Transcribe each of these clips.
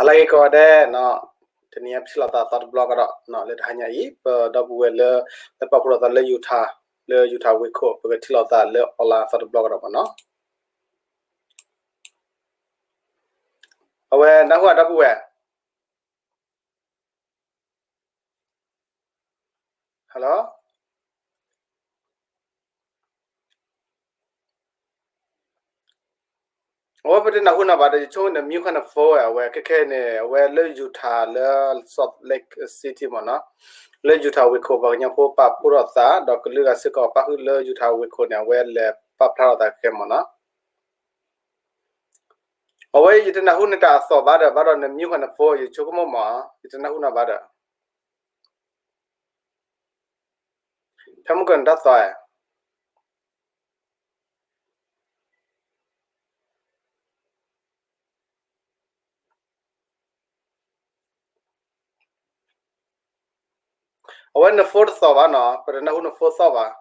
အလၢက့ၤကိးဂၤဒဲး, တနံၤအံၤပထံၣ်လိာ်သးအသီတဘျီကဒီး, လၢတဟါညါအံၤ ပဒီပုၢ်ဝဲၢ်လၢ လၢပာ်ဖှိၣ်လိာ်သးလၢ Utah, လၢ Utah ဝ့ၢ်ခိၣ် ပကထံၣ်လိာ်သးလၢ online အသီတဘျီကဒီးမ့ၢ်နီၤ. အဝဲနၢ်ဟူဧါဒီပုၢ်ဝဲၢ် Hello, အဝဲပတနၢ်ဟူနၤဘၣ်ဒီး ယဆိကမိၣ်န mute န phone ဝဲ အဝဲခဲခဲအံၤန့ၣ် အဝဲလၢ Utah လၢ Salt Lake City မ့ၢ်နီၤ, လၢ Utah ဝ့ၢ်ခိၣ် ပှၤကညီဖိပာ်ဖှိၣ်ထီၣ်သး ဒီးကလုာ်ဂၤစ့ၢ်ကီးပၣ်ဃုာ်လၢ Utah ဝ့ၢ်ခိၣ်န့ၣ် အဝဲလဲၤပာ်ဖျါထီၣ်သးခဲမ့ၢ်နီၤ. အဝဲယတနၢ်ဟူနတၢ်အသီၣ်ဘၣ်ဒီး ဘၣ်ဒီးန mute န phone ယဆိကမိၣ်မ့ၢ် ယတနၢ်ဟူနၤဘၣ်ဒီး ဖဲမုၢ်ကနတၢ်သီဧါ. အဝဲန phone တသီၣ်ဘၣ်နီၤ, ပတနၢ်ဟူန phone သီၣ်ဘၣ်.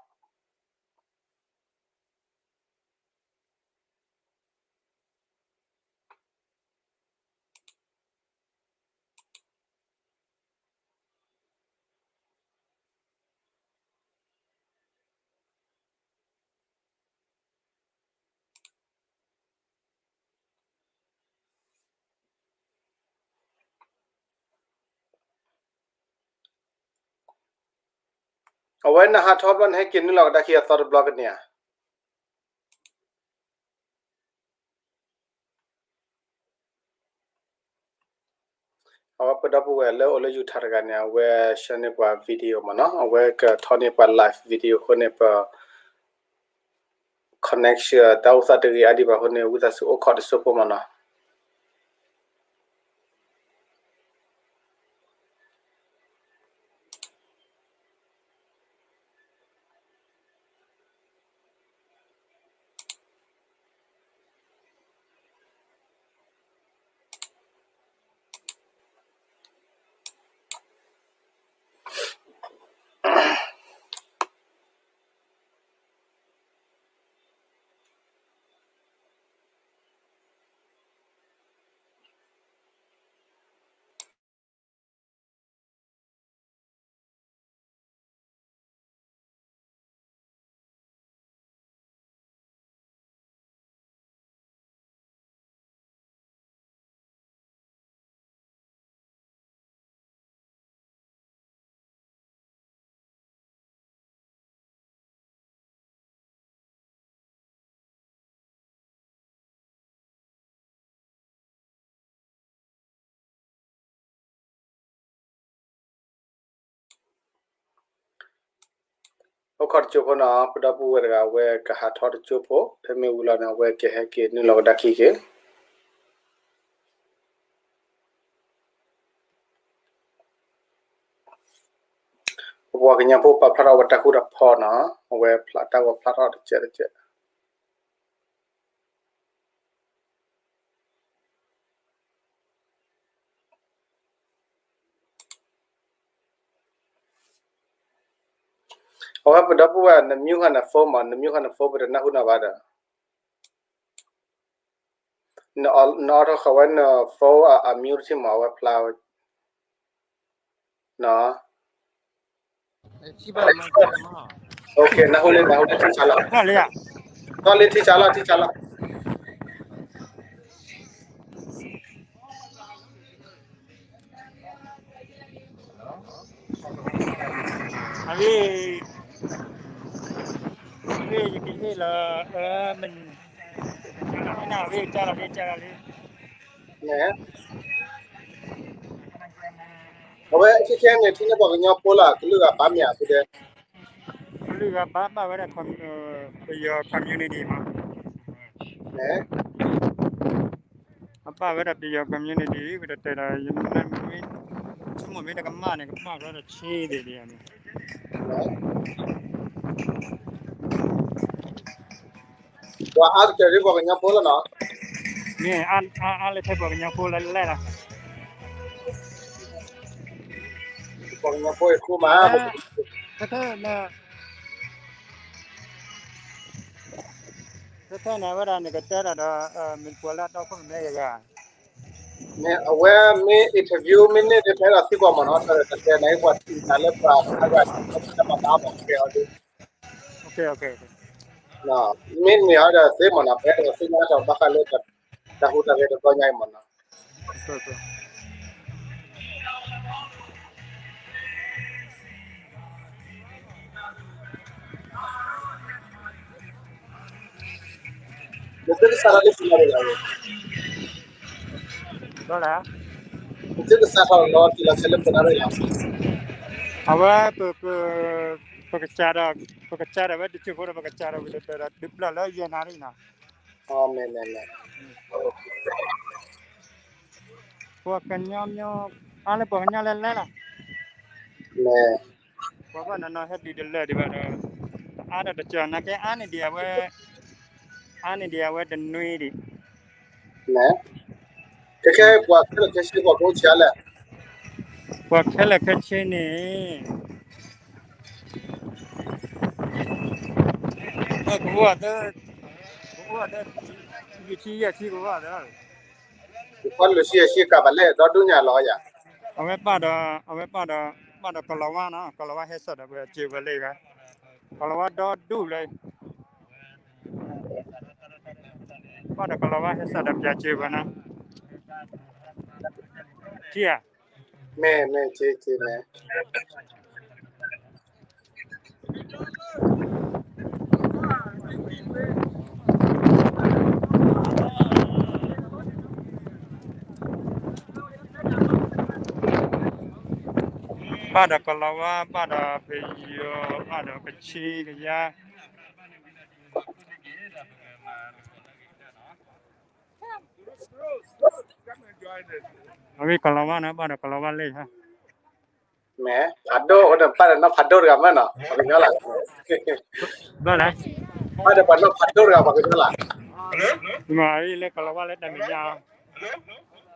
အဝဲနဟးထီၣ်ဘျီ နဟဲက့ၤနုာ်လီၤကဒါခံအသီတဘျီကန့ၢ်ဧါ. အဝဲပဒီပုၢ်ဝဲၢ်လၢအိၣ်လၢ Utah တဂၤန့ၣ် အဝဲ share န့ၢ်ပှၤ video မ့ၢ်နီၤ, အဝဲကထီၣ်န့ၢ်ပှၤ live video အဃိန့ၣ် ပ connection တၢ်အိၣ်သးတဂ့ၤအါဒံးဘၣ်အဃိန့ၣ် ဝံသးစူၤအိၣ်ခိးတစိၢ်ဖိမ့ၢ်နီၤ. အိၣ်ခိးတစိၢ်ဖိနီၤ, ပဒီပုၢ်ဝဲၢ်တဂၤ အဝဲကဟးထီၣ်တစိၢ်ဖိ, ဖဲမ့ၢ်ဝံၤလီၤန့ၣ် အဝဲကဟဲက့ၤနုာ်လီၤကဒါခံက့ၤ. ပပှၤကညီဖိပာ်ဖျါထီၣ်ဝဲတၢ်ဃူတၢ်ဖိးနီၤ, အဝဲဖျါတၢ်ဂီၤဖျါထီၣ်တကဲးတကဲး. အဝဲပဒီပုၢ်ဝဲၢ် န mute ဃာ်န phone မး, န mute ဃာ်န phone ပတနၢ်ဟူနၤဘၣ်ဒီး. နအိးထီၣ်ဃာ်ဝဲန phone အ mute တထံၣ်မး အဝဲဖျါဝဲ နီၤ. Okay, နၢ်ဟူလံ နၢ်ဟူလံ ထံၣ်ဆါလီၤ. ထီၣ်လံ ထံၣ်ဆါလီၤ ထံၣ်ဆါလီၤ. အဂ့ၢ် အဂ့ၢ် ယကဟ့ၣ်လီၤ မနုၤ အဂ့ၢ် ကၢ်လီၤ ကၢ်လီၤလံ. အဝဲခဲခဲန့ၣ် ထံၣ်န့ၢ်ပှၤကညီဖိလၢ ကလုာ်ဂၤဘါမ့ၢ်ဧါ ဖုဒဲး. ကလုာ်ဂၤဘါ ဘၣ်ဝဲဒၣ် ပယီၤ community မး. အဘၣ်ဝဲဒၣ်ပယီၤ community ပတတဲဒီး ယမ့ၢ် ဆိကမိၣ်မ့ၢ်တကမၣ်န့ၣ် ကမၣ်ဘျီဒီးဆ့သ့ၣ်ဒံးဧါန့ၣ်. ပှၤအါကတၢၢ်ဒ်ပှၤကညီဖိလီၤနီၤ. မ့ၢ်အါ အါ အါလၢထဲပှၤကညီဖိလၢလဲၣ်လီၤ. ပှၤကညီဖိအံၤဃူမး ခဲခဲန့ၣ် ခဲခဲန့ၣ် အဝဲဒၣ်နကတဲတၢ်ဒီး မ့ၢ်ပှၤလၢအတီခိၣ်ရိၣ်မဲတဂၤ. အဝဲမ့ၢ် interview မ့ၢ်န့ၢ်ဒီး ပအဲၣ်ဒိးသံကွၢ်မ့ၢ်နီၤ, တၢ်ရဲၣ်တၢ်ကျဲၤန့ၣ် ပှၤထံၣ်နၤလၢပှၤတခါဂၤ တၢ်မၤတၢ်မၤကဲအီၤဒ် မ့ၢ်န့ၢ်အီၤဒီးသ့မ့ၢ်နီၤ, ပအဲၣ်ဒိးသ့ၣ်ညါထီၣ်ဘၣ်ဃးလၢ တၢ်ဟူးတၢ်ဂဲၤတဘျီညါအံၤမ့ၢ်နီၤ. နသုကစးထီၣ်လၢပနၢ်ရံၣ်လီၤ, နသုကစးထီၣ်လီၤတံၢ်လီၤဆဲးလၢပနၢ်ရံၣ်လီၤ. အဝဲ ပကစးဒီး ပကစးဒီးဝဲတချုးဖိဒီး ပကစးဒီးဝံၤဒီး ဒုးပျၢ်လၢယဲၢ်နၣ်ရံၣ်နီၤ. ပှၤကညီမ့ၢ် အါလၢပှၤကညီလဲၣ်လဲၣ်လီၤ. ပှၤဘၣ်နီၤနီၤဟဲဒုးတလၢာ်ဒံးဘၣ်ဒီး အါဒီးတကၠီၤ နာ်က့အါန့ၢ်ဒံးအဝဲ အါန့ၢ်ဒံးအဝဲတနွံဒံး. ခဲခဲပှၤခဲလၢာ်ခဲဆ့ ပှၤကအိၣ်ဆံးအါလဲၣ်. ပှၤခဲလၢာ်ခဲဆ့န့ၣ် ကအိၣ်သၢ ကအိၣ်သၢ လွံၢ်ဆံယဲၢ်ဆံကအိၣ်သၢ ယကွၢ်လွံၢ်ဆံယဲၢ်ဆံကးဘၣ်လဲၣ် ဒီဒူၣ်ညါလီၤယၤ. အဝဲပာ်ဒီး အဝဲပာ်ဒီး ပာ်ဒီးကလီၤဝါနီၤ, ကလီၤဝါဟဲစးဒီးပှၤစၢၤဝဲလၢဂၤ, ကလီၤဝါဒီဒူၣ်လၢ ပာ်ဒီးကလီၤဝါဟဲစးဒီးပှၤစၢၤဝဲနီၤ, ထံဧါ. မ့ၢ် မ့ၢ် က့ က့ မ့ၢ် ပာ်ဒီးကလီၤဝါ ပာ်ဒီးပယီၤ ပာ်ဒီးကဆံကယါ အဝဲကလီၤဝါန့ၣ် ဘၣ်ဒီးကလီၤဝါလၢဟ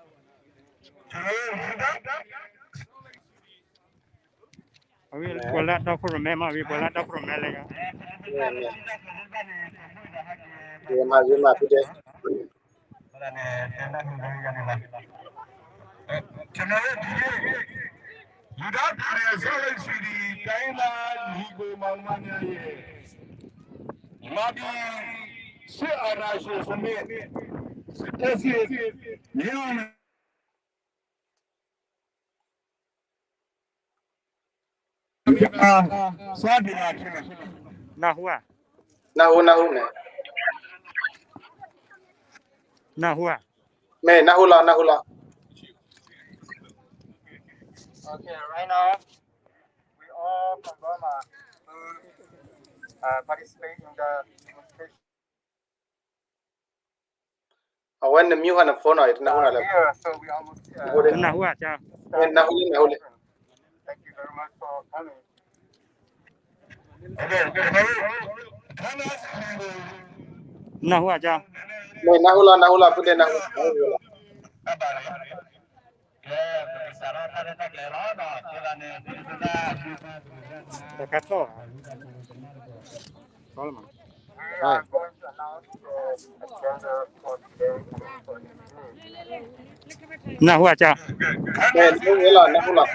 ါ, မ့ၢ်ဖးဒိၣ် အိၣ်ဒီးပာ်ဒီးနီၢ်ဖးဒိၣ်တဂၤမ့ၢ်နီၤ ပှၤကညီလီၤ, ဘၣ်လဲၣ်, ဘၣ်ဒီးပှၤနီၢ်ဖးဒိၣ်တဂၤ ပှၤကညီလီၤ, မ့ၢ်အံၤလၢကလီၤဝါလၢတၢ်မဲာ်ညါ အဝဲပှၤလၢအတီခိၣ်ရိၣ်မဲမ့ၢ် အဝဲပှၤလၢအတီခိၣ်ရိၣ်မဲလၢဂၤ, ဂ့ၤမး ဂ့ၤမး ဖုဒဲး, ကျွန်တော်တို့ဒီနေ့ လူသားပြည်နယ် Salt Lake City တိုင်းရင်းသားညီအစ်ကိုမောင်နှမများရဲ့ မြန်မာပြည်စစ်အာဏာရှင်စနစ် စစ်တပ်စစ်မျိုး နၢ်ဟူဧါ, နၢ်ဟူ နၢ်ဟူမ့ၢ်, နၢ်ဟူဧါ, မ့ၢ်နၢ်ဟူလီၤ နၢ်ဟူလီၤ. Okay, right now, we all from Burma who uh, participate in the demonstration. အဝဲနမံဟီနဖိနီၤ ယတနၢ်ဟူနၤလၢ, နၢ်ဟူဧါ, နၢ်ဟူလံ နၢ်ဟူလံ. Okay, နၢ်ဟူဧါ, မ့ၢ်နၢ်ဟူလီၤ နၢ်ဟူလီၤ ဖုဒဲး နၢ်ဟူလီၤ. နၢ်ဟူဧါ, နၢ်ဟူလီၤ နၢ်ဟူလီၤ.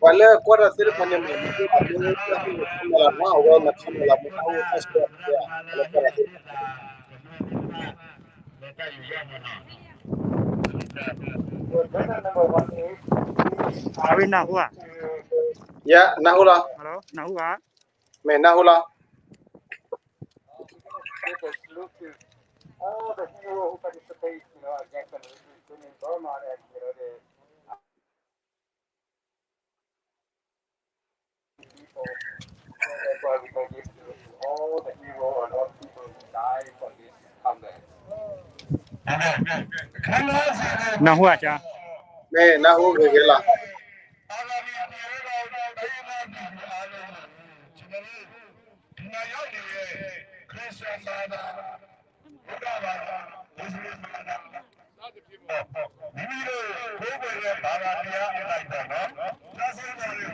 ပှၤလၢကွၢ်တၢ်သ့ၣ်တဖၣ်န့ၣ် မ့ၢ်နမံၤလီၤ အဝဲနခီမီၤလီၤ မ့ၢ်နအိၣ်တၢ်ဆၢကတီၢ် ပှၤလၢကွၢ်တၢ်သ့ၣ်တဖၣ် အဝဲနၢ်ဟူဧါ, ယနၢ်ဟူလီၤ, နၢ်ဟူဧါ, မ့ၢ်နၢ်ဟူလီၤ.နၢ်ဟူဧါ, မ့ၢ်နၢ်ဟူဂ့ၤဂ့ၤလီၤ. မိမိတို့ကိုးကွယ်တဲ့ဘာသာတရားအတိုင်းပေါ့နော်။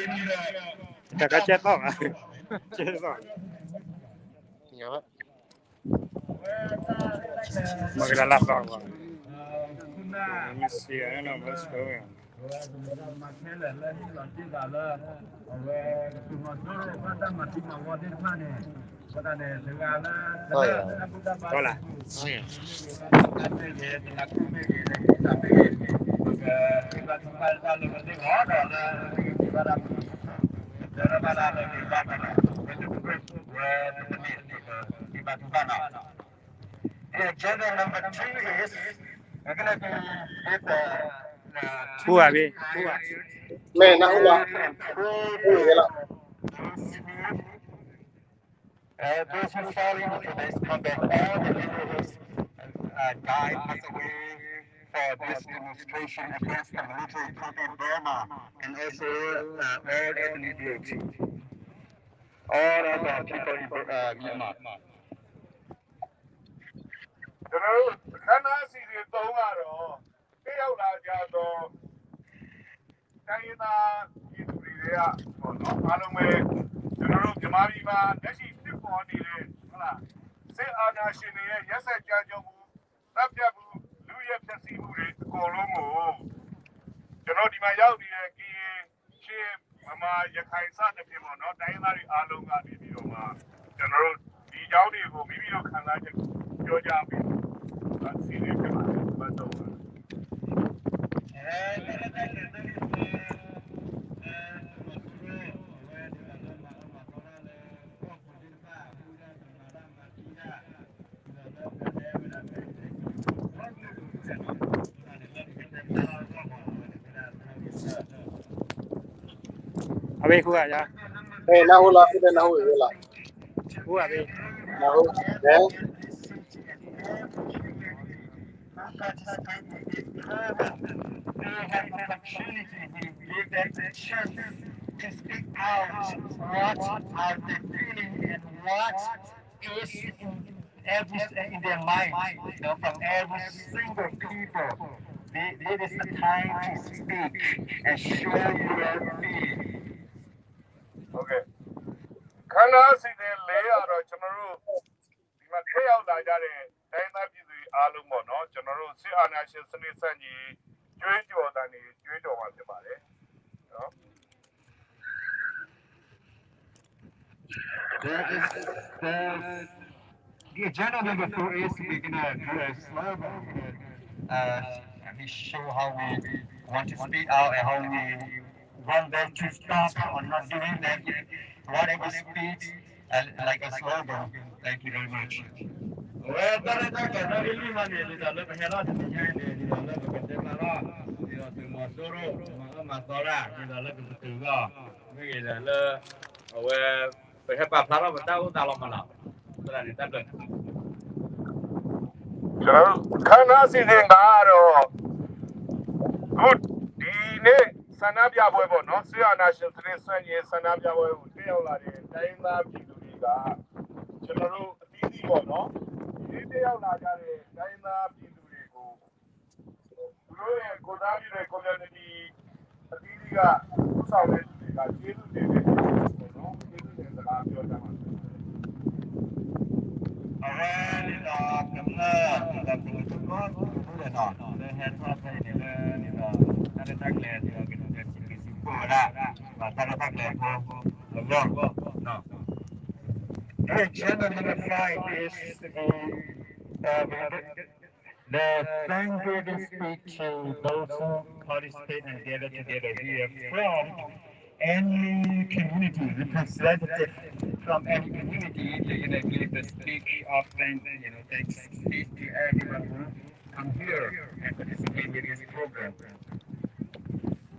တၢ်ကဲသီၣ်ဘၣ်, ကဲသီၣ်, မ့ၢ်ကလၢသီၣ်ဘၣ်, မ့ၢ်စံးအနီၢ်မ့ၢ်ဆိ, အဝဲကမၤခဲလၢာ်လၢဟ့ၣ်လီၤတ့ၢ်သးလၢ အဝဲကသုးမီၤစိရိၤဘၣ်တၢ်မၤသံမၤဝီသ့ၣ်တဖၣ်န့ၣ်, အဃိသတးန့ၣ် တဂၤလၢတၢ်ဘူၣ်တၢ်ဘါတၢ်မ့ၢ်ဂ့ၤ, တၢ်ကူၣ်မ့ၢ်ဂ့ၤ, တၢ်ကူၣ်မ့ၢ်ဂ့ၤ, ပကသံဘၣ်သံဘၣ်တၢ်လၢပသ့ၣ်ဂီၢ်ဒီးလၢ ပကသံဘၣ်တၢ်မ့ၢ်ဂ့ၤ, ပကသံဘၣ်တၢ်လၢပသ့ၣ်ဂီၢ်ဒီး ဝဲတမ့ၢ် ဝဲတမ့ၢ် ပကသံဘၣ်သံဘၣ်နီၤ. The agenda number two is, we're gonna be, ဟူဧါဘ့ၣ်, ဟူဧါ, မ့ၢ်နဟူလီၤ, ဟူလီၤ. Uh, those who fall into today's combat, all the heroes, uh, died, passed away for this demonstration against the military coup in Burma and also, uh, all ethnic groups, all of the people in Bur- uh, Myanmar. ကျွန်တော်တို့ အခမ်းအနားအစီအစဉ် သုံး ကတော့ တက်ရောက်လာကြသော တိုင်းရင်းသားပြည်သူတွေထဲက ပေါ့နော် အားလုံးပဲ ကျွန်တော်တို့ မြန်မာပြည်မှာ လက်ရှိဖြစ်ပေါ်နေတဲ့ ဟုတ်လား စစ်အာဏာရှင်တွေရဲ့ ရက်စက်ကြမ်းကြုတ်မှု သတ်ဖြတ်မှု လုယက်ဖျက်ဆီးမှုတွေ အကုန်လုံးကို ကျွန်တော်ဒီမှာရောက်နေတဲ့ ကရင်၊ ချင်း၊ ဗမာ၊ ရခိုင် စသဖြင့်ပေါ့နော် တိုင်းရင်းသားတွေအားလုံးကနေပြီးတော့မှ ကျွန်တော်တို့ ဒီအကြောင်းတွေကို မိမိတို့ခံစားချက် ပြောကြပေးဖို့ စီစဉ်ဖြစ်ပါတယ်။ ဘတ်သုံးပါ။ အဝဲဃုဂၤယါ, နၢ်ဟူလီၤ, နၢ်ဟူဂ့ၤလီၤ, ဃုဂၤဘ့ၣ်, နၢ်ဟူ, every in their mind, you know, from every single people. This is the time to speak and show your feeling. Okay. ခန္ဓာစီစဉ်လေးကတော့ ကျွန်တော်တို့ ဒီမှာ ထည့်ရောက်လာကြတဲ့ တိုင်းရင်းသားပြည်သူတွေ အားလုံးပေါ့နော် ကျွန်တော်တို့ စစ်အာဏာရှင်စနစ် ဆန့်ကျင်ရေး ကြွေးကြော်သံတွေ ကြွေးကြော်မှာ ဖြစ်ပါတယ်နော်. There is, there's, the agenda number four is we're gonna do a slogan. We're gonna, uh, we show how we want to speak out and how we want them to stop or not doing that. Whatever speech, uh, like a slogan. Thank you very much. အဝဲတၢ်ရဲၣ်တၢ်ကျဲၤတၢ်ဂ့ၢ်လွံၢ်မးန့ၣ် ဒ်သိးလၢပဟဲထီၣ်တနံၤညါအံၤန့ၣ် ဒ်သိးလၢပကတဲဖျါထီၣ် ဒ်သိးသုးမီၤစိရိၤ မၤအၢမၤသီတၢ် ဒ်သိးလၢကပတုာ်အဂီၢ် မ့ၢ်ဂ့ၤဒီးလၢ အဝဲ ပဟဲပာ်ဖျါထီၣ်ပတၢ်အိၣ်သးလီၤမးလီၤ. အဃိသတးန့ၣ် တၢ်ဘျၢ ကျွန်တော်တို့ အခမ်းအနားစီစဉ်တာကတော့ အခု ဒီနေ့ ဆန္ဒပြပွဲပေါ့နော် စစ်အာဏာရှင်စနစ်ဆန့်ကျင်ရေး ဆန္ဒပြပွဲကို တက်ရောက်လာတဲ့ တိုင်းရင်းသားပြည်သူတွေက ကျွန်တော်တို့ အသီးသီးပေါ့နော် ဒီနေ့ တက်ရောက်လာကြတဲ့ တိုင်းရင်းသားပြည်သူတွေကို သူတို့ရဲ့ ကိုယ်စားပြုတဲ့ community အသီးသီးက ဦးဆောင်တဲ့သူတွေက ကျေးဇူးတင်တယ်ပေါ့နော် ကျေးဇူးတင်စကားပြောကြမှာ ဖြစ်ပါတယ်။ အဝဲန့ၣ်ဒီး ကမျၢၢ် ဒီးကမျၢၢ်သ့ၣ်တဖၣ်န့ၣ် လၢဟဲထီၣ်ဖဲအံၤန့ၣ် လၢန့ၣ်ဒီး တၢ်ရဲၣ်တၢ်ကျဲၤဒီး ကစံးဘျုးစံးဖှိၣ်ဝဲဒၣ် ဒီးတၢ်ရဲၣ်တၢ်ကျဲၤဖိအဂီၢ် The agenda number five is the, uh, the Thanksgiving speech to those who participate and gather together here from any community, representative from any community, they're gonna give the speech of thank, you know, thanks speech to everyone who come here and participate in this program.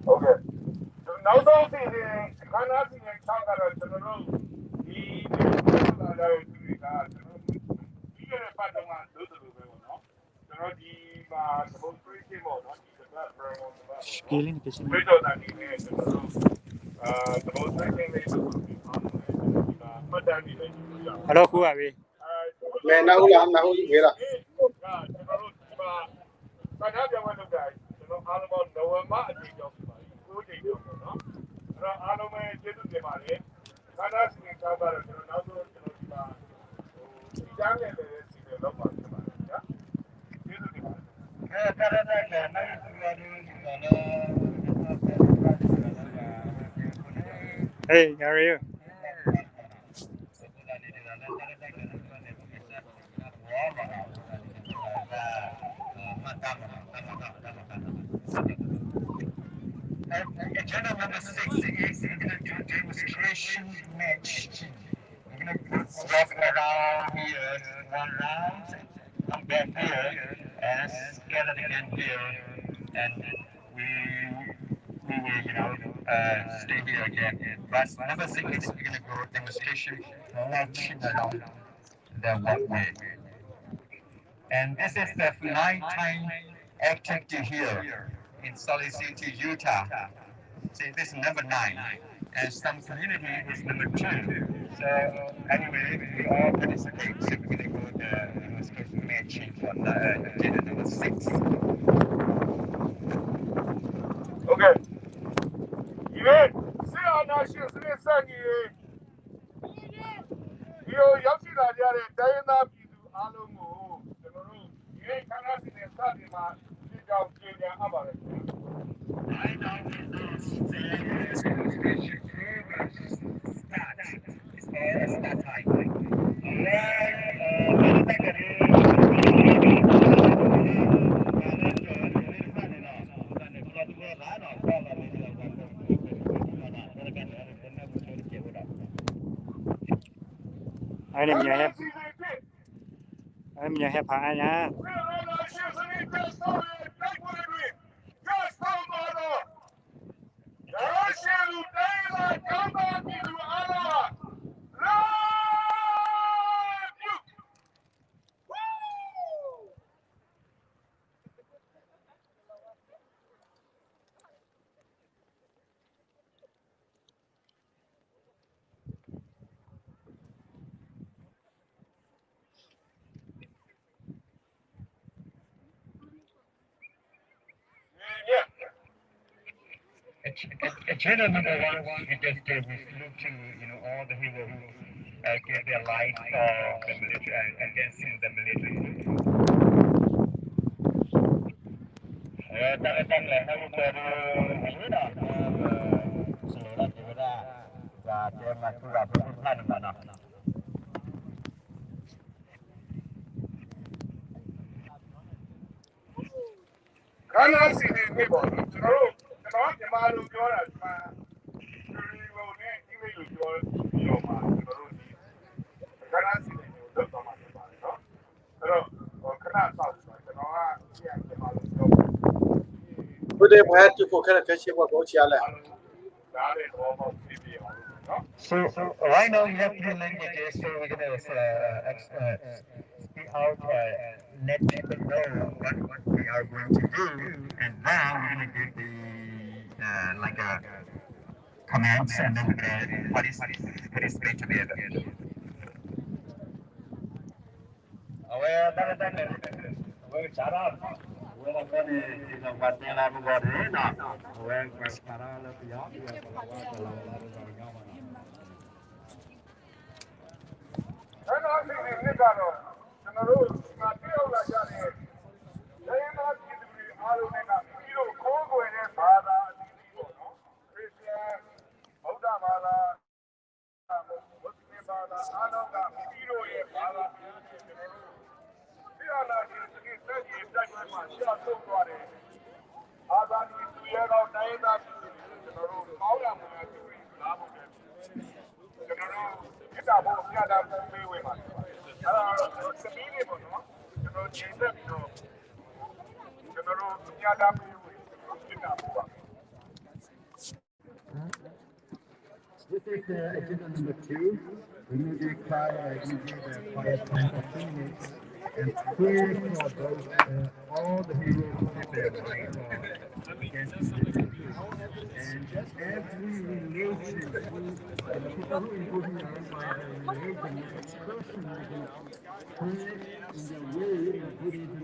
Okay. နောက်ဆုံးအစီအစဉ် အခမ်းအနားအစီအစဉ် ခြောက် ကတော့ ကျွန်တော်တို့ ဒီနေ့ လာကြတဲ့သူတွေက ကျွန်တော်တို့ ပြီးခဲ့တဲ့ပတ်တုန်းက လုပ်သလိုပဲပေါ့နော် ကျွန်တော်ဒီမှာ demonstration ပေါ့နော် ဒီတစ်ပတ် program တစ်ပတ်ပေါ့နော် ကြွေးကြော်သံတွေနဲ့ ကျွန်တော်တို့ အာ demonstration လေးလုပ်ဖို့ စီစဉ်ထားတယ် ကျွန်တော်ဒီမှာ မှတ်တမ်းတွေလည်း ယူလို့ရတယ် ဟယ်လို ဃုဂၤဘ့ၣ် မ့ၢ်နၢ်ဟူလီၤ နၢ်ဟူဂ့ၤလီၤ ကျွန်တော်တို့ဒီမှာ ဆန္ဒပြပွဲလုပ်တာ ကျွန်တော်အားလုံးပေါင်း နိုဝင်ဘာ အကြိမ်မြောက်ဖြစ်ပါတယ် ကိုးကြိမ်မြောက်ပေါ့နော် အားလုံးပဲကျေးဇူးတင်ပါတယ်။ ခါးနားစံးန့ၣ် ခါးပါတော့ ကျွန်တော်နောက်ဆုံးကျွန်တော်ဒီမှာဟိုဒီကြားနဲ့လည်းစံးတယ်လောက်ပါဖြစ်ပါတယ်ခင်ဗျာ။ ကျေးဇူးတင်ပါတယ်။ အဲတရတဲ့ကဲနောက်တစ်ခုကဒီးဒီကလည်း Hey, how are you? Agenda number six is we're gonna do demonstration match. We're gonna walk around here one round, come back here, and scatter again here, and we we will, you know, uh, stay here again. But number six is we're gonna go demonstration match around the walkway. And this is the nighttime activity here in Salt Lake City, Utah. See, this is number nine, and some community is number two. So anyway, we all participate. So we're gonna go the demonstration match for the uh, agenda number six. Okay. ဒီနေ့စစ်အာဏာရှင်စနစ်ဆန့်ကျင်ရေး ဒီကိုရောက်ရှိလာကြတဲ့တိုင်းရင်းသားပြည်သူအားလုံးကိုကျွန်တော်တို့ဒီနေ့ခါးနားစံးန့ၣ်စတင်မှာဖြစ်ကြောင်းကြေညာအပ်ပါတယ်ခင်ဗျာ။ I now announce the registration program start. It's called start time. Alright, uh, အန့ၣ်မ့ၢ်ဟဲ အန့ၣ်မ့ၢ်ဟဲဖးအါညါ Agenda number one, we just uh, we salute to you know all the heroes who uh, gave their life for the military uh, against the military. Uh, ခါးနားစံးန့ၣ်မ့ၢ်ပေါ့နော်ကျွန်တော်တို့ကျွန်တော်ကမြန်မာလိုပြောတာဒီမှာခရီးဝင်နဲ့အင်္ဂလိပ်လိုပြောပြီးတော့မှကျွန်တော်တို့ဒီခါးနားစံးန့ၣ်ကိုလောက်သွားမှာဖြစ်ပါတယ်နော်အဲ့တော့ဟိုခဏစောင့်ပြီးတော့ကျွန်တော်ကဒီကမြန်မာလိုပြော Today we have to go kind of catch up what we are like. So right now we have three languages, so we're gonna uh, ex- uh, speak out, uh, let people know what, what we are going to do, and then we're gonna give the uh, like a comments, and then we're gonna partic- participate together. အဝဲတၢ်တၢ်န့ၣ် အဝဲကစးထီၣ် အဝဲလၢကန့ၣ် ဒီးပှၤတဲလၢပဂီၢ်န့ၣ်နီၤ အဝဲပှၤကစးထီၣ်လၢပယီၤ ဒီးပှၤကလီၤလၢပဂီၢ်ညီမနီၤ အဲ့တော့ဒီနေ့ကတော့ကျွန်တော်တို့ဒီမှာတည်ရောက်လာကြတဲ့တိုင်းရင်းသားပြည်သူတွေအားလုံးနဲ့ကပြီးတော့ကိုးကွယ်တဲ့ဘာသာအသီးသီးပေါ့နော်။ Christian ဗုဒ္ဓဘာသာ မွတ်စလင်ဘာသာအားလုံးကမိမိတို့ရဲ့ဘာသာတရားနဲ့ကျွန်တော်တို့စစ်အာဏာရှင်စနစ်ဆန့်ကျင်တိုက်ပွဲမှာကျဆုံးသွားတဲ့အာဇာနည်သူရဲကောင်းတိုင်းရင်းသားပြည်သူတွေကိုကျွန်တော်တို့ကောင်းရာမွန်ရာကျိုးတွေလာဖို့အတွက်ကျွန်တော်တို့မေတ္တာဘုံမျှတမ်းပေးဝေမှာဖြစ်ပါတယ်။အဲဒါကတော့ကျွန်တော်သမီးလေးပေါ့နော်။ကျွန်တော်ခြေဆက်ပြီးတော့ကျွန်တော်တို့မျှတမ်းပေးဝေကျွန်တော်မေတ္တာဘုံပါ။ This is uh, agenda number two. We need to try uh, we need a quiet time for two minutes and pray for those uh, all the heroes who did their life uh, against the British. And every relation, the people who include me are by the religion, expression, pray in the way of Buddhism.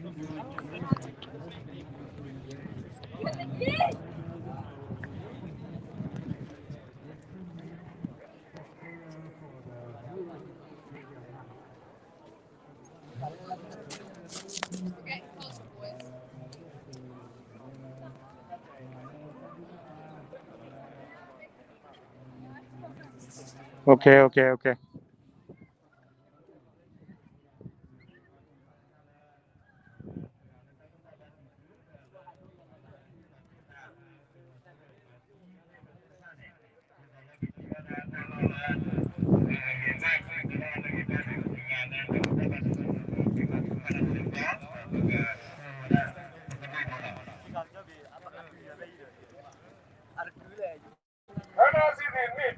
Okay, okay, okay. N C D နှစ်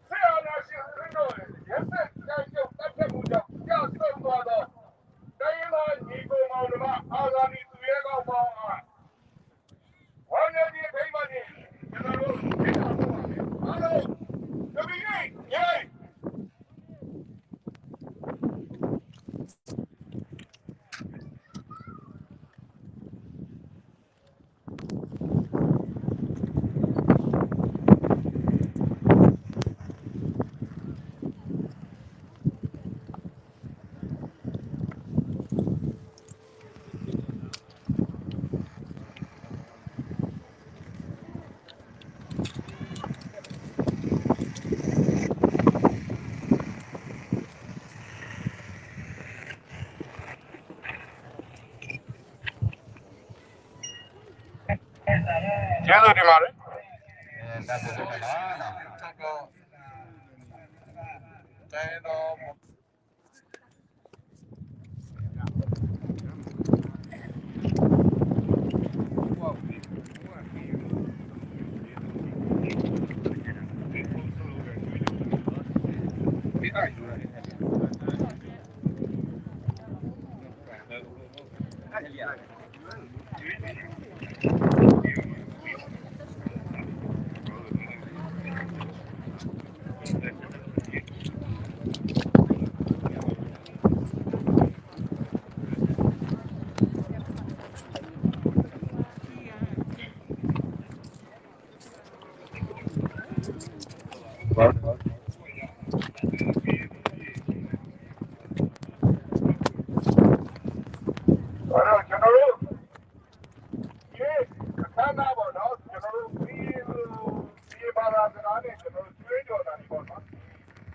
စစ်အာဏာရှင်ဦးသိန်းစိန်ရဲ့ ရက်စက်ကြမ်းကြုတ်သတ်ဖြတ်မှုကြောင့် ကျဆုံးသွားသော တိုင်းရင်းသားညီအစ်ကိုမောင်နှမ အာဇာနည်သူရဲကောင်းပေါင်းအား ဝမ်းနည်းခြင်း အထိမ်းအမှတ်နှင့် ကျွန်တော်တို့ ချီးကျူးပါမယ်။ အားလုံး တပီၤဂီၢ် ငြိမ်း ကျေးဇူးတင်ပါတယ်။ ကျွန်တော်တို့ ဒီအခမ်းအနားပေါ့နော် ကျွန်တော်တို့ ကရင်လူ ကရင်ဘာသာစကားနဲ့ ကျွန်တော်တို့ ကြွေးကြော်သံတွေပေါ့နော်။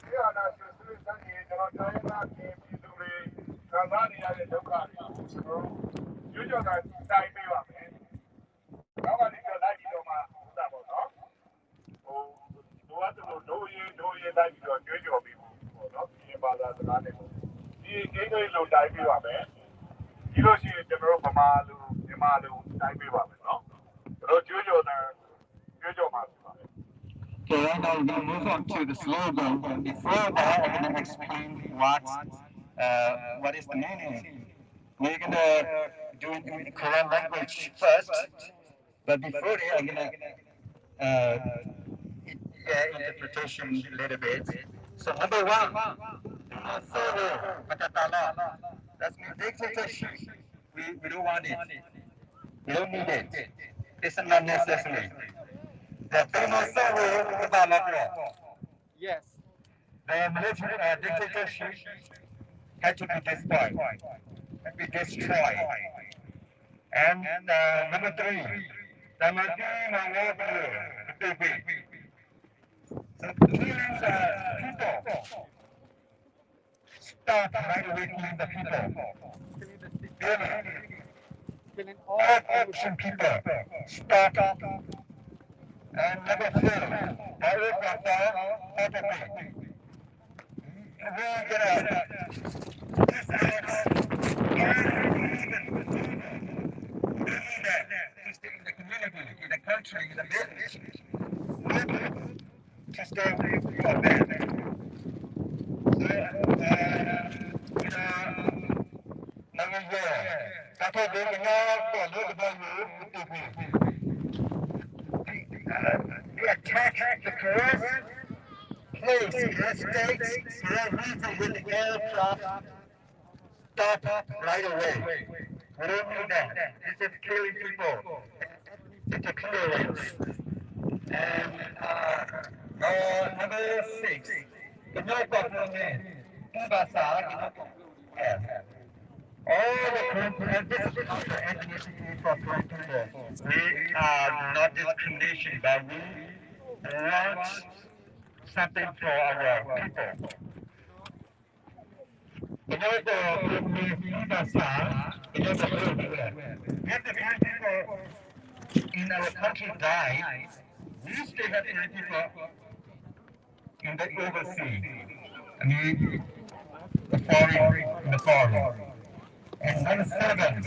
စစ်အာဏာရှင်စနစ်ဆန့်ကျင်ရေး ကျွန်တော်တိုင်းရင်းသားကရင်ပြည်သူတွေ ခံစားနေရတဲ့ဒုက္ခတွေကို ကျွန်တော်တို့ ကြွေးကြော်သံတိုင်ပေးပါမယ်။ နောက်ကနေပြီးတော့ လိုက်ပြီးတော့မှ ဥစ္စာပေါ့နော်။ ဟို လိုအပ်သလို ဒို့ရေး ဒို့ရေး လိုက်ပြီးတော့ ကြွေးကြော်ပေးဖို့ပေါ့နော်။ ကရင်ဘာသာစကားနဲ့ပေါ့။ ဒီအင်္ဂလိပ်လို တိုင်းပေးပါမယ်။ ပြီးလို့ရှိရင် ကျွန်တော်တို့ ဗမာလို မြန်မာလို တိုင်းပေးပါမယ်နော်။ ကျွန်တော် ကြွေးကြော်သံ ကြွေးကြော်မှာ ဖြစ်ပါတယ်။ Okay, right now we're going to move on to the slogan. But before that, I'm going to explain what, uh, what is the meaning. We're going to do it in Karen language first. But before that, I'm gonna, uh, yeah, interpretation a little bit. So number one, that's mean dictatorship. We, we don't want it. We don't need it. It's not necessary. The famous Yes. The military, uh, dictatorship had to be destroyed, had to be destroyed. And, uh, number three, the Martin Mangwai the big. So killing the people. Stop right away killing the people. Killing the civilians. Killing all opposition people. Stop. And number four, the Old Gaza protocol. We gonna dismantle every even that system in the community, in the country, in the village. Just don't leave your bed. So, uh, you know, number one, that's what they know for a little bit. Uh, we attack the correct place in the States, for a reason with the aircraft. Stop right away. We don't need that. This is killing people. It's a clearance. And, uh, uh, number six, the no problem. All the Karen, and this is not the ethnicity for Karen people. We are not discrimination, but we want something for our people. ကညီကီၢ်မ့ၢ်သံဘၣ်ဆၣ်, ကညီကီၢ်မ့ၢ်သံဘၣ်ဆၣ်, if the Karen people in our country die, we still have Karen people in the overseas, I mean, the foreign, in the foreign. And number seven,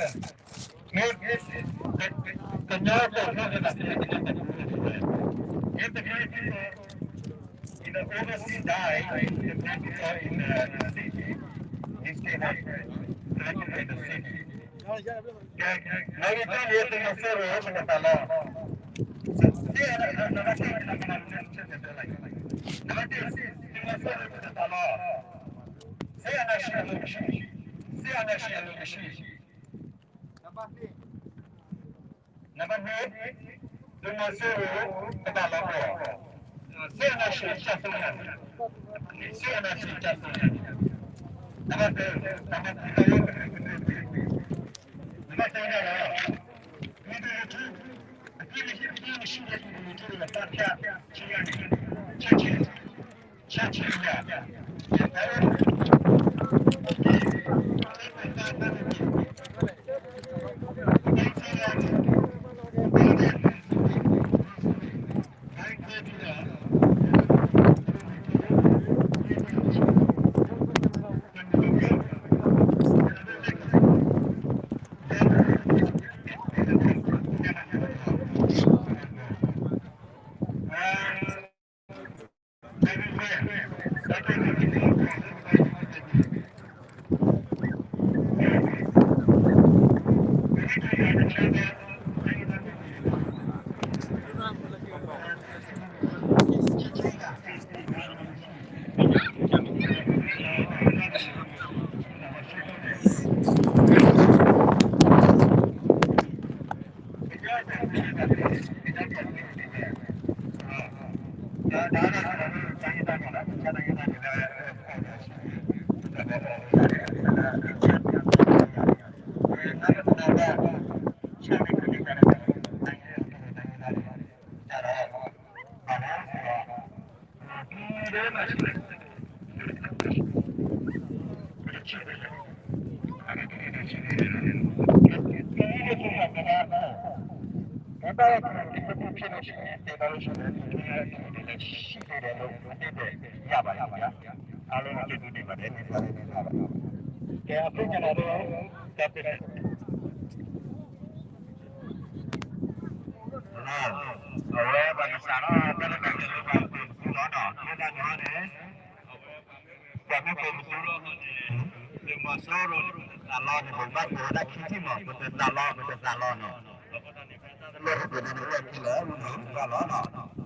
if the, the, the North of Canada, if the Canadian people in the overseas die, the black people in the city, they stay like that in the city. ကဲ, နမ့ၢ်တဲန့ၣ်သုးမီၤစိရိၤပတသးလီၤ, နမ့ၢ်တဲသုးမီၤစိရိၤပတသးလီၤ, စစ်အာဏာရှင်အလိုမရှိဘူး, စစ်အာဏာရှင်အလိုမရှိဘူး. နံပါတ်နှစ်, သုးမီၤစိရိၤပတသးလီၤဘၣ်, စစ်အာဏာရှင်ကျဆုံးရမယ်, စစ်အာဏာရှင်ကျဆုံးရမယ်. နံပါတ်သုံး, နံပါတ်သုံး, နံပါတ်သုံးန့ၣ်လီၤ, ပြည်သူလူထု, အပြစ်မရှိ, အပြစ်မရှိတဲ့ပြည်သူလူထုကို သတ်ဖြတ်ခြင်းကနေ ချက်ချင်း, ချက်ချင်းရ, ကဲ, အဃိန့ၣ်ဒီး တၢ်ပ့ၤ အဝဲပှၤကစးထီၣ်တၢ်လၢတၢ်ကျဲၤလၢပှၤမုၢ်ပှၤပူၤလီၤ, မ့ၢ်တၢ်န့ၣ်န့ၣ်, ပှၤမုၢ်ပှၤပူၤလီၤန့ၣ်, သုးမီၤစိရိၤတသးလီၤန့ၣ် ပဘၣ်ကိးဝဲဒၣ်ခံထံၣ်မး, ပတသးလီၤ, ပတသးလီၤန့ၣ်, လၢပကိးန့ၣ်န့ၣ် အိၣ်ဝဲခံလီၤ, အိၣ်ဝဲခံလီၤလီၤ.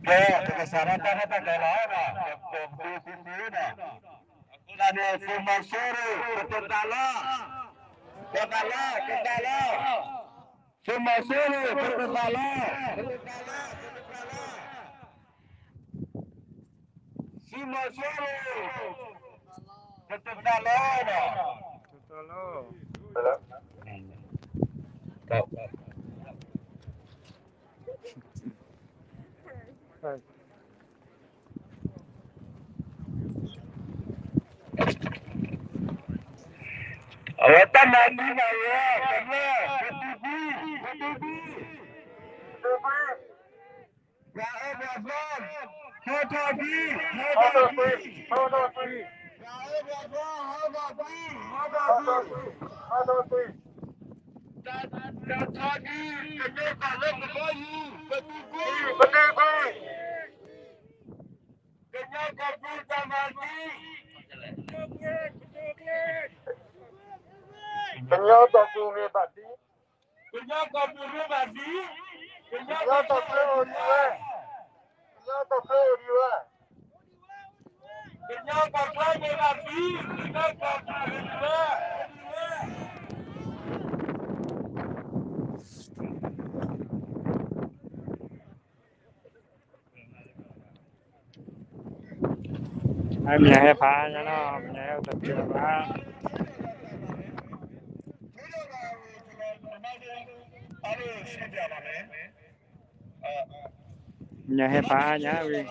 ကဲ, ပကစးထီၣ်တၢ်ရဲၣ်တၢ်ကျဲၤလီၤ, ပကကိးသုသုန့ၣ်, အဃိသတးန့ၣ် သုးမီၤစိရိၤ ပတသးလီၤ, ပတသးလီၤ, ပတသးလီၤ, သုးမီၤစိရိၤ ပတသးလီၤ, ပတသးလီၤ, ပတသးလီၤ, သုးမီၤစိရိၤ ပတသးလီၤ, ပတသးလီၤ. အဝဲတၢ်မၤသံမၤဝီ, ကမျၢၢ်, ပသုးကွံ, ပသုးကွံ, ပသုးကွံ, ပှၤအၢပှၤသီ, ဟီထီၣ်ကွံ, ဟီထီၣ်ကွံ, ဟီထီၣ်ကွံ, ပှၤအၢပှၤသီ, ဟီထီၣ်ကွံ, ဟီထီၣ်ကွံ, ဟီထီၣ်ကွံ. တၢ်ထီဒုး ကညီတၢ်လၢကဘီယူၤ ပသုးကွံ, ပသုးကွံ, ကညီကီၢ်ပူၤတၢ်မၤသံ, ကညီကီၢ်ပူၤမ့ၢ်ဘၣ်သံ, ကညီကီၢ်ပူၤမ့ၢ်ဘၣ်သံ, ကညီကီၢ်ချၢအိၣ်ဒံးဝဲ, ကညီကီၢ်ချၢအိၣ်ဒံးဝဲ, ကညီကီၢ်ချၢမ့ၢ်ဘၣ်သံ, ကညီကီၢ်ပူၤအိၣ်ဒံးဝဲ, အိၣ်ဒံးဝဲ. အမ့ၢ်ဟဲဖးညါနီၤ, မ့ၢ်ဟဲတတုၤဘၣ်. အားလုံးရှင်းပြပါမယ်။ ညဟဲပါညါဝံၤ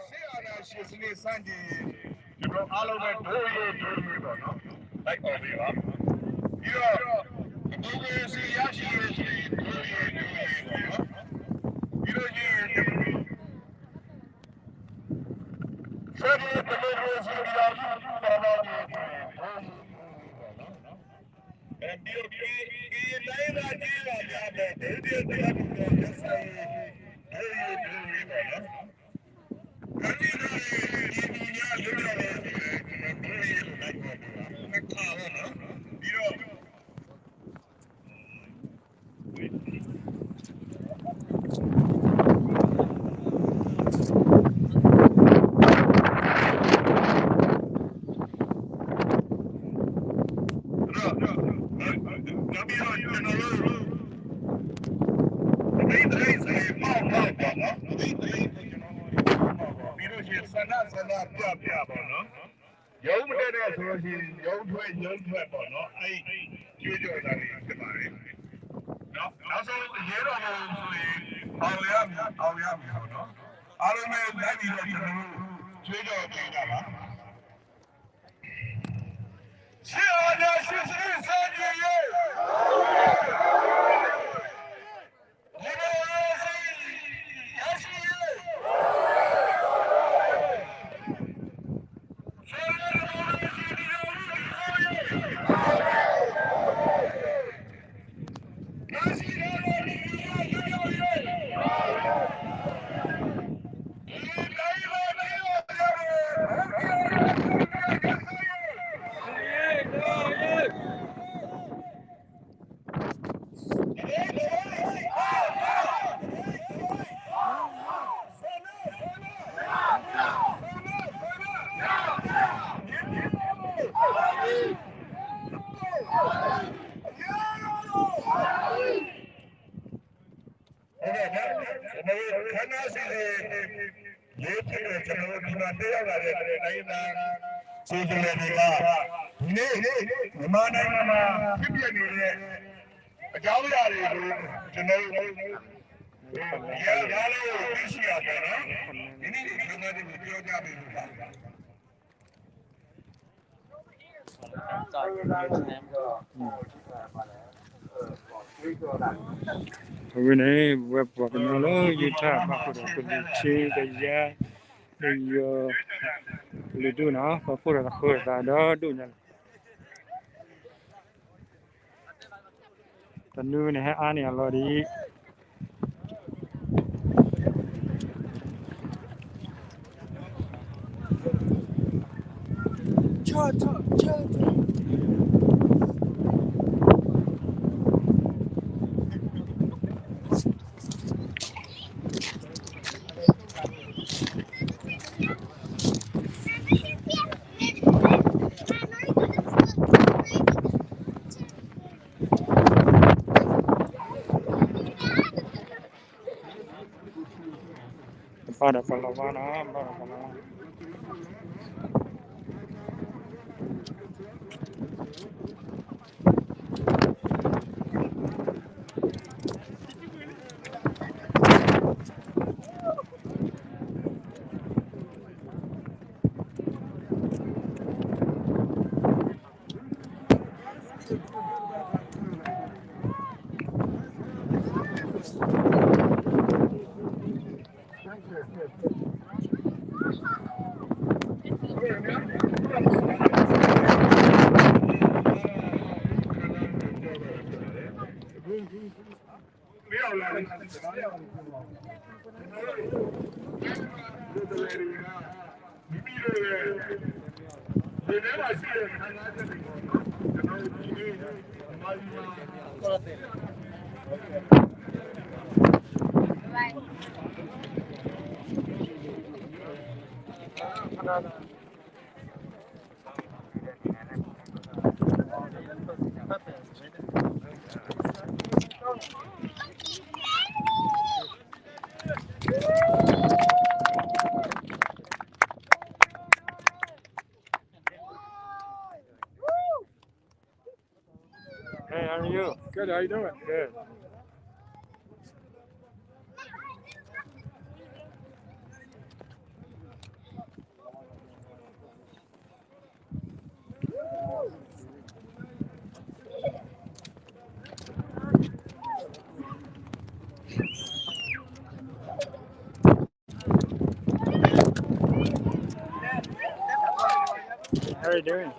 စစ်အာဏာရှင်စနစ်ဆန့်ကျင်ရေး ကျွန်တော်အားလုံးပဲ ဒို့ရေးဒို့ရေးပေါ့နော်။ လိုက်អော်ပေးပါ။ ပြီးတော့ ဒီမိုကရေစီရရှိရေးဆိုရင် ဒို့ရေးဒို့ရေးပေါ့နော်။ ပြီးလို့ရှိရင် ကျွန်တော်တို့ ဖက်ဒရယ်ဒီမိုကရေစီပြည်ထောင်စုပေါ်ပေါက်ရေးဆိုရင် ဒို့ရေးဒို့ရေးပေါ့နော်။ ပြီးတော့ ကရင်တိုင်းရင်းသားကျေးရွာများအတွက် ဒုတိယသင်္ဃန်းညီနောင် ဆက်ဆံရေး ဒို့ရေးဒို့ရေးပေါ့နော်။ ဖမ်းဆီးထားတဲ့ ပြည်သူများလွတ်မြောက်ရေးဆိုရင် ကျွန်တော် ဒို့ရေးကို လိုက်အော်ပေးပါ။ နှစ်ခါပေါ့နော်။ ပြီးတော့ နောက်ပြီးတော့ ကျွန်တော်တို့ သပိတ်သပိတ်ဆိုရင် ပေါက်ပေါက်ပေါ့နော်။ သပိတ်သပိတ်ဆိုရင် ကျွန်တော်တို့ ပေါက်ပေါက်ပေါ့။ ပြီးလို့ရှိရင် ဆန္ဒဆန္ဒပြပြပေါ့နော်။ ရုံးမတက်နဲ့ဆိုလို့ရှိရင် ရုံးထွက်ရုံးထွက်ပေါ့နော်။ အဲ့ဒီကြွေးကြော်သံတွေဖြစ်ပါတယ်။ နော် နောက်ဆုံး အရေးတော်ပုံဆိုရင် အောင်ရမည် အောင်ရမည်ပေါ့နော်။ အားလုံးပဲ လိုက်ပြီးတော့ ကျွန်တော်တို့ ကြွေးကြော်ပေးကြပါ။ စစ်အာဏာရှင်စနစ်ဆန့်ကျင်ရေး ဒီမိုကရေစီရရှိရေး ဖက်ဒရယ်ဒီမိုကရေစီပြည်ထောင်စုတည်ဆောက်ရေး ဖမ်းဆီးထားသော ပြည်သူများလွတ်မြောက်ရေး ဟုတ်ကဲ့နော် ကျွန်တော်တို့ ခမ်းနားစီစဉ် ရေးဖြစ်တဲ့ ကျွန်တော်တို့ ဒီမှာတက်ရောက်လာတဲ့ တိုင်းရင်းသား ကိုယ်စားလှယ်တွေက ဒီနေ့ မြန်မာနိုင်ငံမှာ ဖြစ်ပျက်နေတဲ့ အကြောင်းအရာတွေကို ကျွန်တော်တို့ ဒီအရာအားလုံးကို သိရှိရမယ်နော်။ ဒီနေ့ ဒီခမ်းနားတွေကို ပြောကြပေးလို့ပါ။ အဝဲန့ၣ် ဝဲပှၤကညီလၢ ယူထၣ် ဘၣ်ဃုာ်ဒီး ကလုာ်ဆ့ကယါ ပယီၤ ကလုာ်ဒူၣ်န့ၣ် ပှၤဖှိၣ်ဒီးသးဃၢသးဒီဒူၣ်ညါလီၤ. တနွံန့ၣ်ဟဲအါန့ၢ်အလီၢ်ဒ်အံၤ ဘၣ်ဒီးပလီၤဝါနီၤ ဘၣ်ဒီးပလီၤဝါ Hey, how are you? Good, how you doing? Good. What are you doing?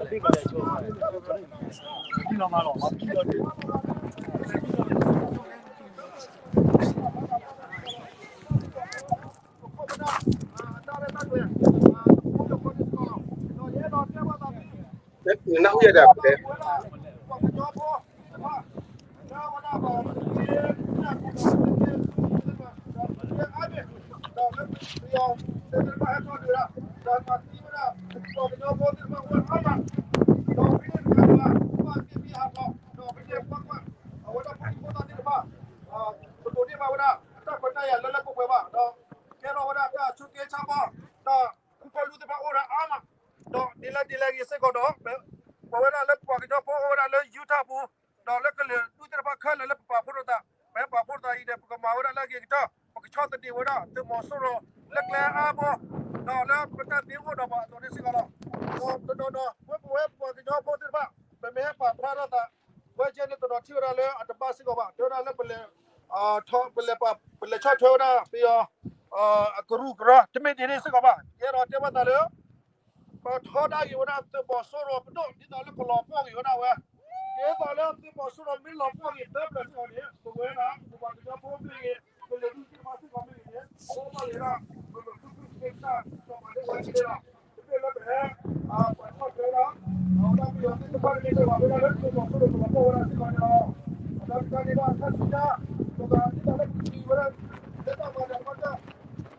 ဒီးဒ်လဲၣ်ဒ်လဲၣ်ဂ့ၤစ့ၢ်ကီးဒီး ပဝဲဒၣ်လၢပှၤကညီဖိအိၣ်ဝဲဒၣ်လၢ Utah ပူၤ ဒီးလၢကလုာ်ဒူၣ်သ့ၣ်တဖၣ်ခဲလၢာ်လၢ ပပာ်ဖှိၣ်ထီၣ်သး ပဟဲပာ်ဖှိၣ်ထီၣ်သးအံၤန့ၣ် ပကမၤဝဲဒၣ်လၢအဂ့ၤကတၢၢ် ပကဆီၣ်သနံးဝဲဒၣ် သုးမီၤစိရိၤလၢကျဲအါဘိ ဒီးလၢပတၢ်သ့အိၣ်ဒီးပှၤအသိးန့ၣ်စ့ၢ်ကီးလီၤ. ဒီးတနီၤနီၤ ပဝဲပှၤကညီဖိသ့ၣ်တဖၣ် ပမ့ၢ်ဟဲပာ်ဖျါထီၣ်သး ဝဲကဲန့ၣ်တနီၤထံၣ်ဝဲဒၣ်လၢအတဘၣ်စ့ၢ်ကီးဘၣ် တဲဝဲဒၣ်လၢပလဲၤ ပလဲၤဆီၣ်ထွဲဝဲဒၣ်ပယီၤ အကရူၢ်ကရၢ တမ့ၢ်ဒ်န့ၣ်စ့ၢ်ကီးဘၣ် ယအဲၣ်ဒိးတဲဘၣ်သးလၢ ပထီဒါက့ၤဝဲဒၣ်သုးမီၤစိရိၤပဒိၣ် ဒ်သိးလၢကလီၤပှီၢ်က့ၤဝဲဒၣ်ဝဲ ဒ်သိးလၢသုးမီၤစိရိၤမ့ၢ်လီၤပှီၢ်က့ၤသၢပျၢၤစ့ၢ်ကီးန့ၣ် ပဝဲဒၣ် ပပှၤကညီဖိမ့ၢ်ဂ့ၤ ကလုာ်ဒူၣ်သ့ၣ်တဖၣ်စ့ၢ်ကီးမ့ၢ်ဂ့ၤန့ၣ် အဝဲဘၣ်ဂ့ၤဒၣ် ပမ့ၢ်သုးသုးက့တၢ် စီၤပၤဒိၣ်ဝဲက့ၤလီၤ တမ့ၢ်လၢပဟဲ ပှၤဆီၣ်ထွဲလီၤ အဝဲဒၣ်ပယီၤသ့ၣ်တဖၣ်န့ၣ် မ့ၢ်တဘၣ်ဝဲဒၣ်လၢသုးမီၤစိရိၤကလီၤပှီၢ်ဝဲဒၣ်စ့ၢ်ကီးန့ၣ်လီၤ. အဝဲဒၣ်တခါန့ၣ်ဒီးအခါဆူညါ ပသးဒ်သိးလၢပကထံၣ်ဝဲဒၣ် လၢတၢ်မၤတၢ်ကမၣ်တၢ်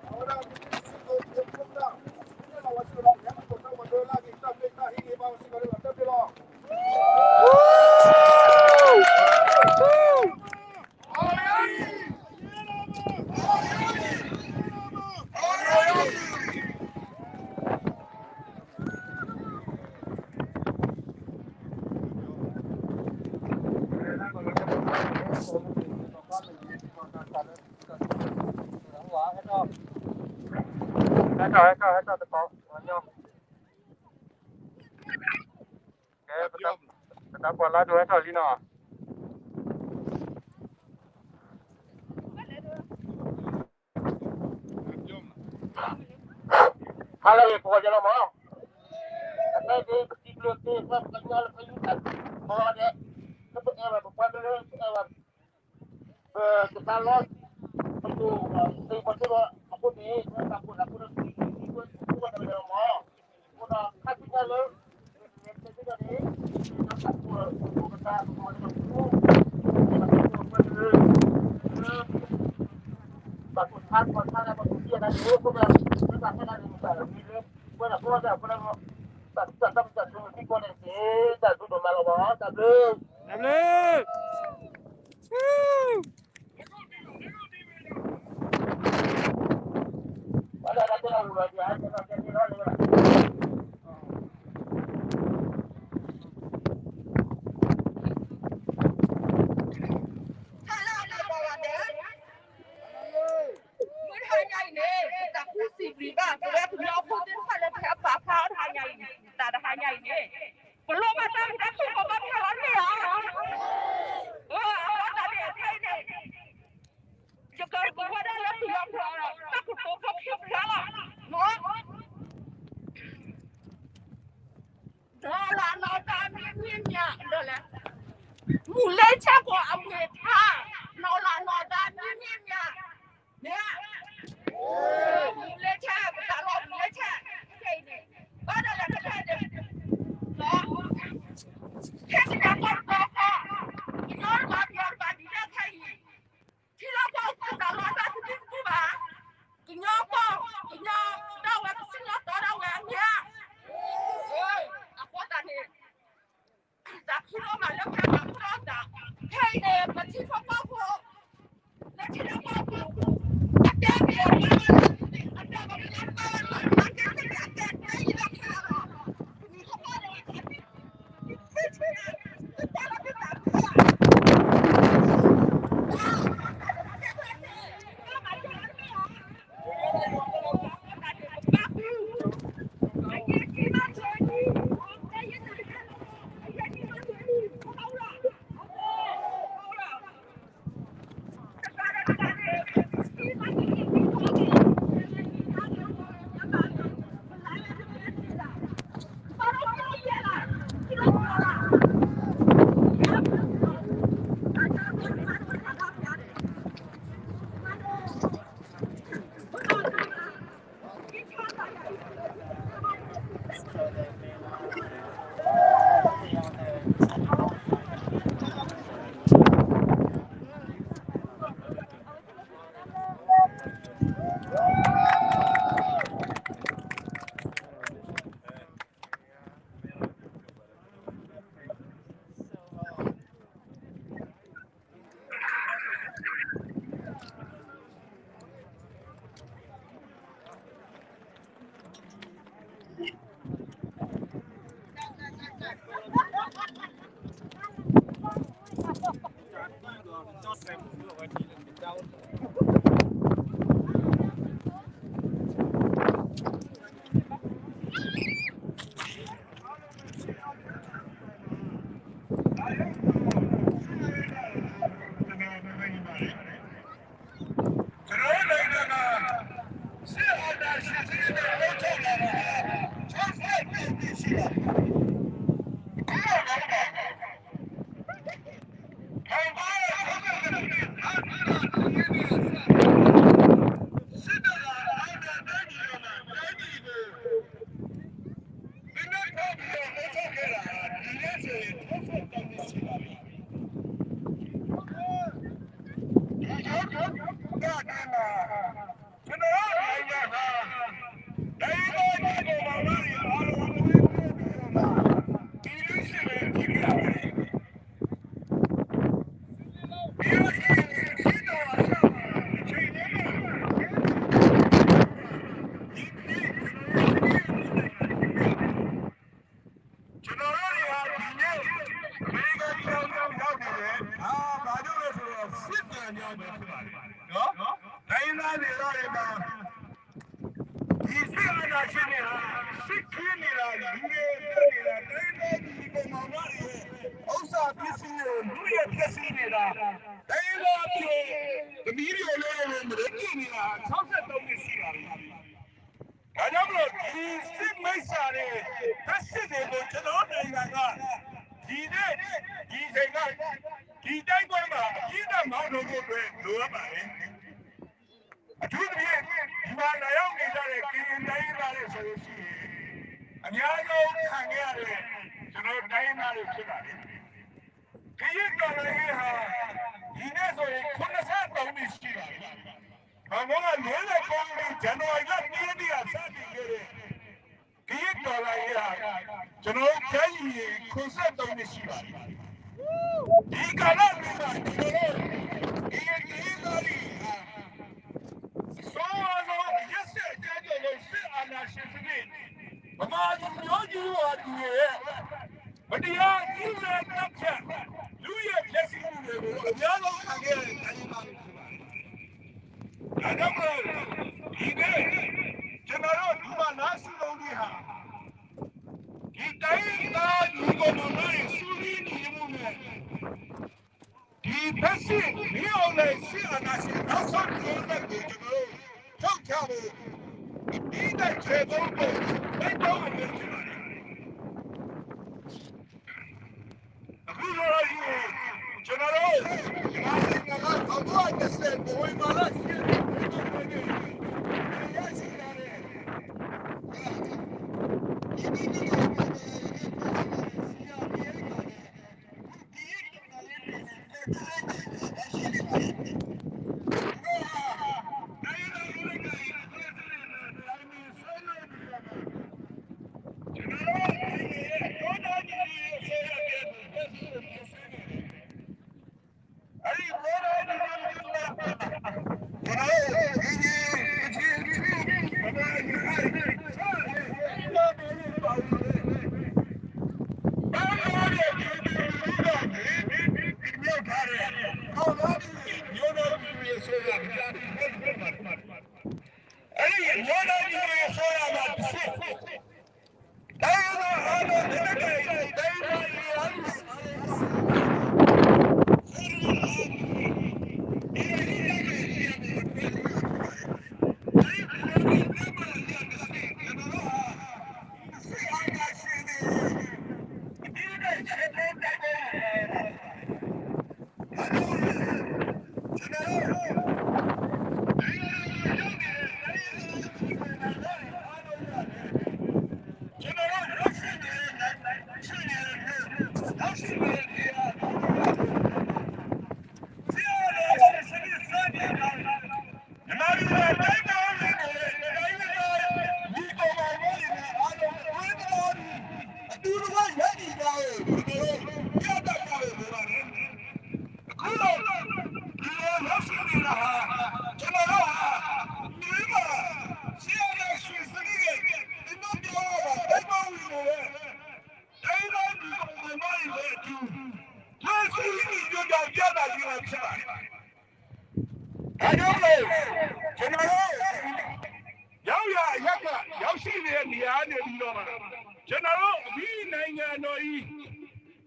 အဝဲဒၣ် သုးခိၣ်ဒၣ် နဲၣ်လီၤဝဲစ့ၢ်ကီးဒီး ပဟဲမၤသကိးတၢ်မၤဒိလၢအဂ့ၤကတၢၢ် မ့ၢ်တၢ်ဟ့ၣ်ဂံၢ်ဘါဝဲစ့ၢ်ကီးန့ၣ်လီၤ တၢ်ဘျုးလီၤ. ဟဲထီၣ် ဟဲထီၣ် ဟဲထီၣ်တကီး ကဲ ပတၢ်ပှၤလၢဒိဟဲထီၣ်လံနီၤ ဟါလၢအဂ့ၤ ပဂီၢ်ယဲလီၤမး, အခဲအံၤ ပစံးဘျုးက့ၤ ပှၤကညီလၢဖဲယုၢ်တၢ်ကိးဂၤဒဲး, လၢပအဲၣ်ဘၣ်ပပှၤကလုာ် ပအဲၣ်ဘၣ် ပကသးလီ ပဒိၣ် ပသုးမီၤစိရိၤအဃိန့ၣ် ပတၢ်ကိၢ်တၢ်ဂီၤလၢပစံးဘျုးက့ၤ ပှၤကညီလၢမး, အဃိဒီး ခါဆူညါလၢ တၢ်ဒုးဒိ� မုၢ်တဟါညါအံၤန့ၣ် ပသးခုစံးဘျုးဘၣ် ပဝဲကညီဖိသ့ၣ်တဖၣ်လၢပဟဲပာ်ဖျါအီၤတဟါညါအံၤန့ၣ် တၢ်တဟါညါအံၤန့ၣ် ပလိၣ်ဘၣ်တၢ်မုာ်တၢ်ခုၣ် ပဘၣ်ဖျါလီၤန့ၢ်အီၤ, အဃိသတးန့ၣ် ခဲအံၤန့ၣ် ယကပဝဲဒၣ်လၢပယီၤပျီ တၢ်ကတိၤဖျါဖျါလီၤ, နီၢ်လၤနီၢ်သးမ့မ့ၢ်မ့ၢ် ဒီးလဲၣ်, မူၤလ့ဆဲကိးအမူၤထါ, နီၢ်လၤနီၢ်သးမ့မ့ၢ်မ့ၢ်, မ့ၢ်, မူၤလ့ဆဲ ပတၢ်လီၤမူၤလ့ဆဲ, ခဲအံၤန့ၣ် ဘၣ်ဒီးလဲၣ် ခဲအံၤန့ၣ် ခဲကနံၣ်ပီၢ်တဘျီဃီ, ကညီတဘၣ် ပယီၤတဘၣ်ဒ်လဲၣ်ခဲအံၤ, ထံလီၢ်ကီၢ်အိၣ်ခိးတၢ်လီၢ်တၢ်ကဒုကဒုဘၣ်, ကညီကီၢ်, ကညီတၢ်ဝဲ ကစံၣ်ညီၣ်တီဒၣ်ဝဲအမ့ၢ်ဧါ, အဃိသတးန့ၣ် တၢ်ဖံးလိမၤလၢပှၤဘၣ်ဖှီၣ်သး, ခဲအံၤန့ၣ် ပထံဖိကီၢ်ဖိ လၢထံလၢကီၢ်ပူၤ အတဲပယီၤတဘၣ်ဘၣ်, အတဲပယီၤတဘၣ်ဘၣ်, အတဲပယီၤတဘၣ်ဘၣ်, ကျွန်တော်တို့တွေက ဒီနေ့ အမေရိကန်ပြည်ထောင်စု ရောက်နေတယ်။ အာ ဘာလို့လဲဆိုတော့ စစ်ပြန်ကြောင်းပဲ ဖြစ်ပါတယ်နော်။ တိုင်းရင်းသားတွေတော့ ဒီမှာ ဒီစစ်အာဏာရှင်တွေဟာ စစ်ခင်းနေတာ၊ လူတွေသတ်နေတာ၊ တိုင်းရင်းသားညီအစ်ကိုမောင်နှမတွေရဲ့ ဥစ္စာပစ္စည်းတွေကို လုယက်ဖျက်ဆီးနေတာ၊ တိုင်းရင်းသားအဖြစ် သမီးတွေကိုလည်း မရကြည့်နေတာ ခြောက်ဆယ့်သုံးနှစ်ရှိပါပြီ။ ဒါကြောင့်မလို့ ဒီစစ်မိစ္ဆာတွေ ဖက်ဆစ်တွေကို ကျွန်တော်တို့နိုင်ငံက ဒီနေ့ ဒီအချိန်က ဒီတိုက်ပွဲမှာ အပြင်းအထန်မအောင်လုပ်ဖို့အတွက် လိုအပ်ပါတယ်။ အထူးသဖြင့် ဒီမှာလာရောက်နေကြတဲ့ ကရင်တိုင်းရင်းသားတွေဆိုလို့ရှိရင် အများဆုံးခံခဲ့ရတဲ့ ကျွန်တော်တို့တိုင်းရင်းသားတွေဖြစ်ပါတယ်။ ကရင်တော်လှန်ရေးဟာ ဒီနေ့ဆိုရင် ခုနစ်ဆယ့်သုံးနှစ်ရှိပါပြီ။ ဘာလို့လဲဆိုတော့ ဇန်နဝါရီလ တစ်ရက်နေ့က စတင်ခဲ့တဲ့ ကရင်တော်လှန်ရေးဟာ ကျွန်တော်တို့ တိုင်းပြည် ခုနစ်ဆယ့်သုံးနှစ်ရှိပါပြီ။ ဒီကာလအတွင်းမှာ ကျွန်တော်တို့ ကရင်တိုင်းရင်းသားတွေဟာ အဆိုးဝါးဆုံး ရက်စက်အကြမ်းကြုတ်ဆုံး စစ်အာဏာရှင်စနစ် ဗမာလူမျိုးကြီးဝါဒတွေရဲ့ မတရားညှဉ်းပန်းသတ်ဖြတ် လုယက်ဖျက်ဆီးမှုတွေကို အများဆုံးခံခဲ့ရတဲ့ တိုင်းရင်းသားတွေဖြစ်ပါတယ်။ ဒါကြောင့်မို့ ဒီနေ့ ကျွန်တော်တို့ ဒီမှာ နားစုပုံတွေဟာ ဒီတိုင်းရင်းသား ညီအစ်ကိုမောင်နှမတွေ စုစည်းညီညွတ်မှုနဲ့ ဒီဖက်ဆစ် မင်းအောင်လှိုင် စစ်အာဏာရှင် နောက်ဆုံး အကျိုးဆက်ကို ကျွန်တော်တို့ ဖြုတ်ချဖို့ အပြီးသတ် ခြေကုပ်ဖို့ တိုက်ပွဲဝင်ခြင်း ဖြစ်ပါတယ်။ အခုဆိုလို့ရှိရင် ကျွန်တော်တို့ မြန်မာနိုင်ငံက ထောင်ကိုးရာနှစ်ဆယ့် နိုဝင်ဘာလ ရှစ်ရက်နေ့ ရရှိလာတဲ့ ဒါကြောင့်မလို့ ကျွန်တော်တို့ ရောက်ရာအရပ်က ရောက်ရှိနေတဲ့နေရာကနေပြီးတော့မှ ကျွန်တော်တို့ ဒီနိုင်ငံတော်ကြီး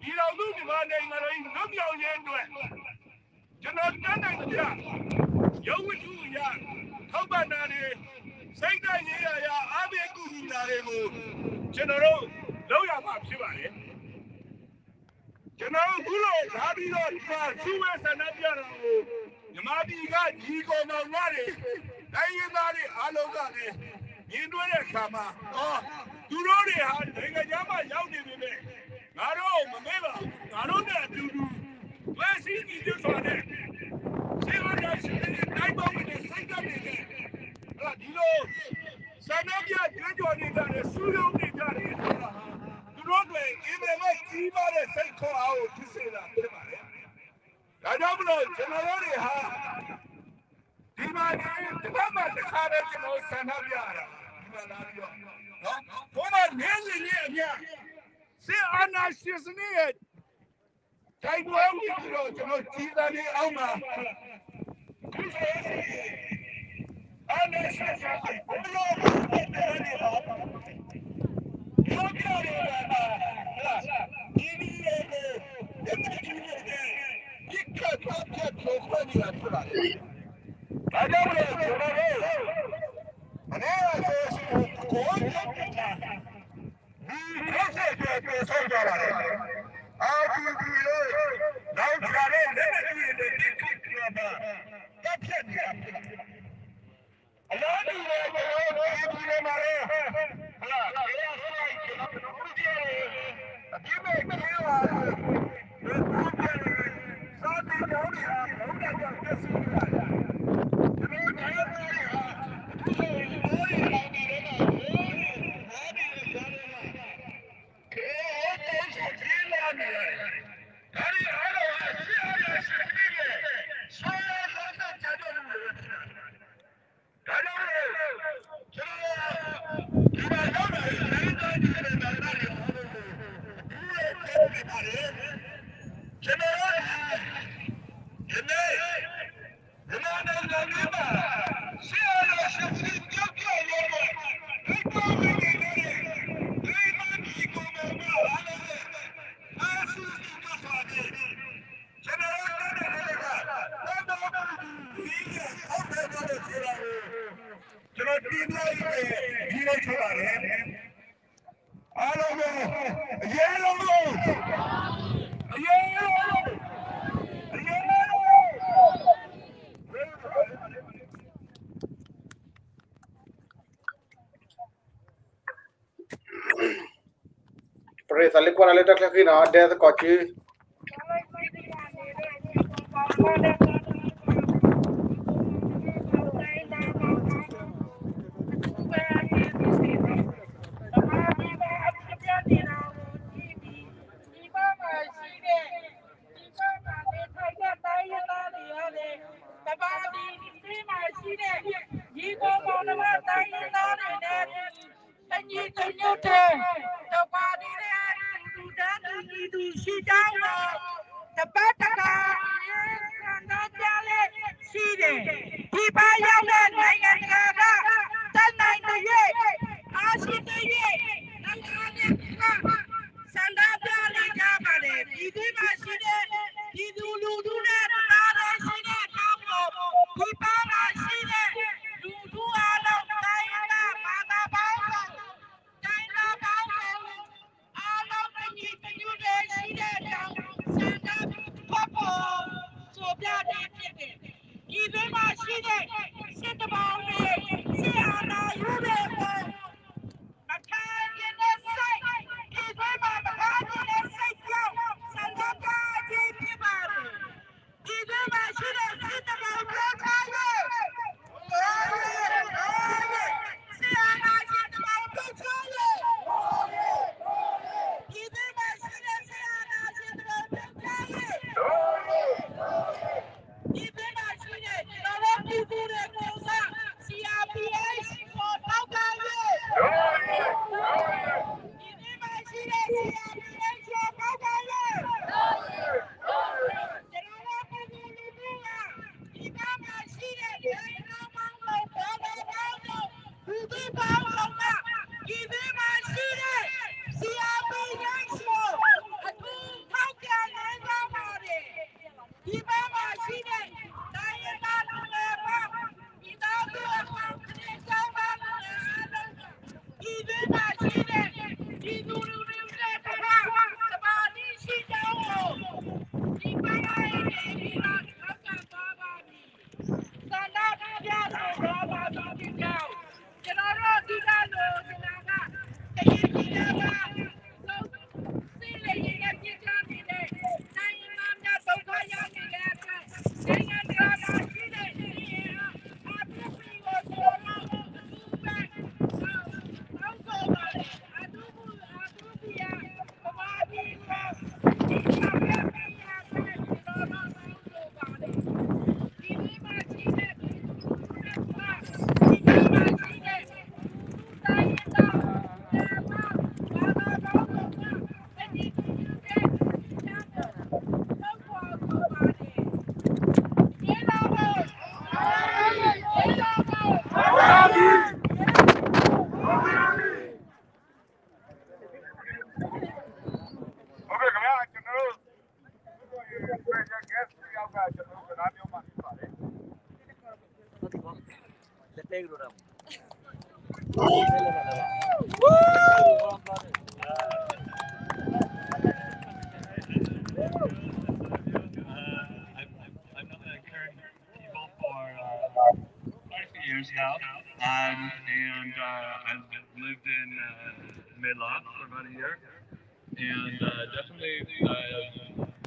ပြည်ထောင်စုမြန်မာနိုင်ငံတော်ကြီး လွတ်မြောက်ရေးအတွက် ကျွန်တော်တတ်နိုင်သမျှ ရုပ်ဝတ္ထုအရ ထောက်ပံ့တာတွေ စိတ်ဓာတ်ရေးရာအရ အားပေးကူညီတာတွေကို ကျွန်တော်တို့ လုပ်ရမှာဖြစ်ပါတယ်။ ကျွန်တော်တို့ အခုလိုလာပြီးတော့ ဒီမှာ စုဝေးဆန္ဒပြတာကို မြန်မာပြည်က ညီအစ်ကိုမောင်နှမတွေ တိုင်းရင်းသားတွေ အားလုံးကလည်း မြင်တွေ့တဲ့အခါမှာ အော် သူတို့တွေဟာ နိုင်ငံခြားမှာ ရောက်နေပေမဲ့ ငါတို့မမေ့ပါဘူး။ ငါတို့နဲ့အတူတူ သွေးစည်းညီညွတ်စွာနဲ့ စစ်အာဏာရှင်တွေရဲ့ တိုက်ပွဲဝင်တဲ့ စိတ်ဓာတ်တွေနဲ့ ဒီလို ဆန္ဒပြကြွေးကြော်နေကြတယ် စုရုံးနေကြတယ်ဆိုတာဟာ သူတို့အတွက် အင်မတန်မှ ကြီးမားတဲ့ စိတ်ခွန်အားကို ဖြစ်စေတာ ဖြစ်ပါတယ်။ ဒါကြောင့်မလို့ ကျွန်တော်တို့တွေဟာ ဒီမှာနေ တစ်ပတ်မှ တစ်ခါပဲ ကျွန်တော်တို့ ဆန္ဒပြရတာပါ။ ဒီမှာလာပြီးတော့ နော်။ ဘုန်းတော် နေ့စဉ်နဲ့အမျှ စစ်အာဏာရှင်စနစ်ရဲ့ တိုက်ပွဲဝင်ပြီးတော့ ကျွန်တော် ကျည်ဆံတွေအောက်မှာ ခုဆိုရင် အာဏာရှင်စနစ် ဘယ်လိုမှ မဖြစ်နိုင်ပါဘူး။ ပြောပြနေတာက ဒီနေ့ကို လက်နက်ကြီးတွေနဲ့ ပစ်ခတ်သတ်ဖြတ် ဖြိုခွဲနေတာ ဖြစ်ပါတယ်။ ဒါကြောင့်မလို့ ကျွန်တော်တို့ မနေ့ကဆိုရင် ကိုယ်ကျုပ်က ဒီခက်ဆက်တွေသေဆုံးသွားပါတယ်။ IDP လို့ လောင်ချာနဲ့ လက်နက်ကြီးတွေနဲ့ ပစ်ခတ်ပြီးတော့မှ သတ်ဖြတ်နေတာ ဖြစ်ပါတယ်။ အလားတူပဲ ကျွန်တော်တို့ ကရင်ပြည်နယ်မှာလည်း ဟလာ KNLA ကျွန်တော်တို့ အပြစ်မဲ့ကျေးရွာတွေ ဒီ ပူးပေါင်းပြီး စာသင်ကျောင်းတွေဟာ မီးလောင်ပျက်စီးနေတာ ကျွန်တော်တို့ တိုင်းရင်းသားတွေဟာ အခုဆိုရင် မိုးတွေလောင်နေတော့မှ မိုးတွေ မိုးတွေကြားထဲမှာ KNLA ကို ပြေးလာနေရတယ်။ ဒါတွေအားလုံးဟာ စစ်အာဏာရှင်စနစ်ရဲ့ ဆိုးရွားလွန်းတဲ့ ရာဇဝတ်မှုတွေ ဖြစ်ပါတယ်။ ဒါကြောင့်မလို့ ကျွန်တော် ဒီမှာရောက်လာတဲ့ တိုင်းရင်းသား ဒီပင်မသမားတွေ အားလုံးကို အခုလို ပြောချင်ပါတယ်။ ကျွန်တော်တို့ ယနေ့ မြန်မာနိုင်ငံထဲမှာ စစ်အာဏာရှင်စနစ် ပြုတ်ကျရေးအတွက် တိုက်ပွဲဝင်နေကြတဲ့ တိုင်းရင်းသား ညီအစ်ကိုမောင်နှမအားလုံးကို ဖမ်းဆီးပြီး လွှတ်တော်ကို ကျွန်တော်တို့ တတ်နိုင်တဲ့ဘက်က တပ်မတော်ကို ဒီကနေ့ ထုတ်ဖော်သွားမယ်ဆိုတာကို ကျွန်တော် တင်ပြရင်းနဲ့ ပြီးဆုံးသွားပါတယ်။ အားလုံးပဲ အရေးလုံး အရေးလုံး အရေးလုံး ပရ့သးလၢကွၢ်တၢ်လၢတၢ်ချၢဃံနီၤ ဒဲသကိးစု ပြည်ပမှာရှိတဲ့ ပြည်ပမှာနေထိုင်တဲ့ တိုင်းရင်းသားတွေဟာလည်း ဗမာပြည်တွင်းမှာရှိတဲ့ ညီအစ်ကိုမောင်နှမ တိုင်းရင်းသားတွေနဲ့အတူ တညီတညွတ်တည်း တဝါတည်း တူတူတန်းတူ ညီတူရှိကြောင်းကို တပတ်တခါ ဆန္ဒပြလေ့ရှိတယ်။ ပြည်ပရောက်တဲ့ နိုင်ငံတကာက တတ်နိုင်သရွေ့ အားရှိသရွေ့ နိုင်ငံတကာ ဆန္ဒပြနေကြပါတယ်။ ပြည်တွင်းမှာရှိတဲ့ ပြည်သူလူထုနဲ့ တသားတည်းရှိတဲ့အကြောင်းကို ပြည်ပမှာရှိတဲ့ လူထုအားလုံး တိုင်းရင်းသား ဘာသာပေါင်းစုံ တိုင်းရင်းသားပေါင်းစုံ အားလုံး တညီတညွတ်တည်းရှိတဲ့အကြောင်း ဆန္ဒထုတ်ဖော် ဆိုပြခြင်းဖြစ်တယ်။ ပြည်တွင်းမှာရှိတဲ့ စစ်တကောင်းတွေ စစ်အာဏာရှင်တွေကို မခံချင်တဲ့စိတ်၊ ပြည်တွင်းမှာ မခံချင်တဲ့စိတ်ကြောင့် ဆန္ဒပြခြင်းဖြစ်ပါတယ်။ ပြည်တွင်းမှာရှိတဲ့ စစ်တကောင်း ပြောင်းထားရေး၊ ပြောင်းရေး၊ ပြောင်းရေး၊ စစ်အာဏာရှင်တကောင်း ပြုတ်ကျရေး၊ ပြည်တွင်းမှာရှိတဲ့ စစ်အာဏာရှင်တကောင်း ပြုတ်ကျရေး၊ ပြည်တွင်းမှာရှိတဲ့ ကျွန်တော်တို့ ပြည်သူတွေကိုယ်စား CRPH ကို ထောက်ခံရေး ကျွန်တော်တို့သိတတ်လို့ ကျွန်တော်က ကရင်ပြည်သားပါ ဆုံး စစ်လေယာဉ်နဲ့ ပစ်ချနေတယ်။ တိုင်းရင်းသားများ ဒုက္ခရောက်နေတဲ့အတွက် နိုင်ငံတကာမှာရှိတဲ့ အင်အား အထူးပီကို ကျွန်တော်တို့ အထူးပဲ တောင်းဆိုပါတယ်။ အထူးပီ အထူးပီက ဗမာပြည်ကို တည်ထောင်ရမယ့်အရာအတွက် ကျွန်တော်တို့ တောင်းဆိုပါတယ်။ ဒီနေ့မှာရှိတဲ့ ဒီနေ့မှာရှိတဲ့ တိုင်းရင်းသား ဟုတ်ကဲ့ခင်ဗျာ ကျွန်တော်တို့ special guest တစ်ယောက်က ကျွန်တော်တို့ စကားပြောမှာဖြစ်ပါတယ်။ I've, I've known uh, Karen people for uh, quite a few years now, um, and uh, I've lived in uh, Midland for about a year, and uh, definitely uh,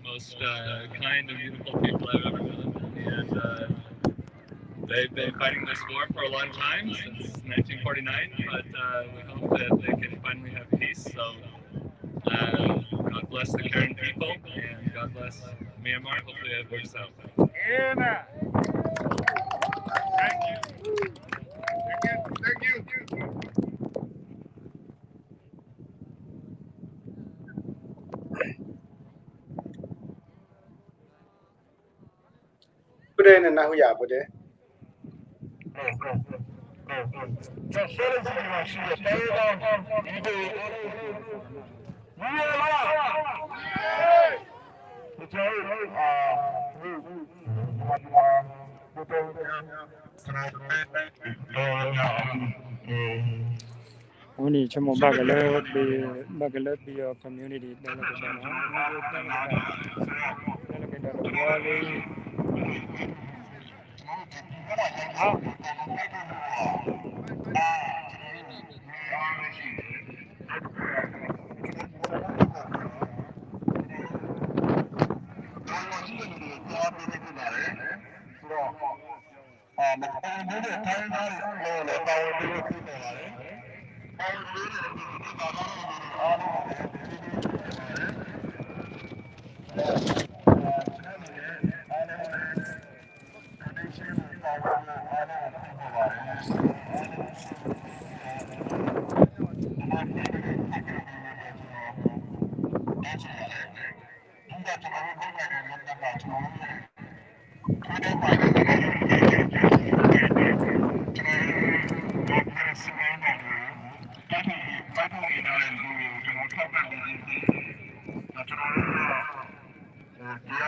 most uh, kind and beautiful people I've ever met. And uh, they've been fighting this war for a long time, since nineteen forty-nine, but uh, we hope that they can finally have peace. So uh, God bless the Karen people, and God bless Myanmar. Hopefully it works out. Amen. Thank you. Thank you. Thank you. ပဒဲနနၢ်ဟူယၤပဒဲ ဝံၤန့ၣ် ဆိကမိၣ်ဘၣ်ကလၢ ဘၣ်ကလၢ ပယီၤ community တဲလၢကဒီးနီၤ တဲလၢကဒီး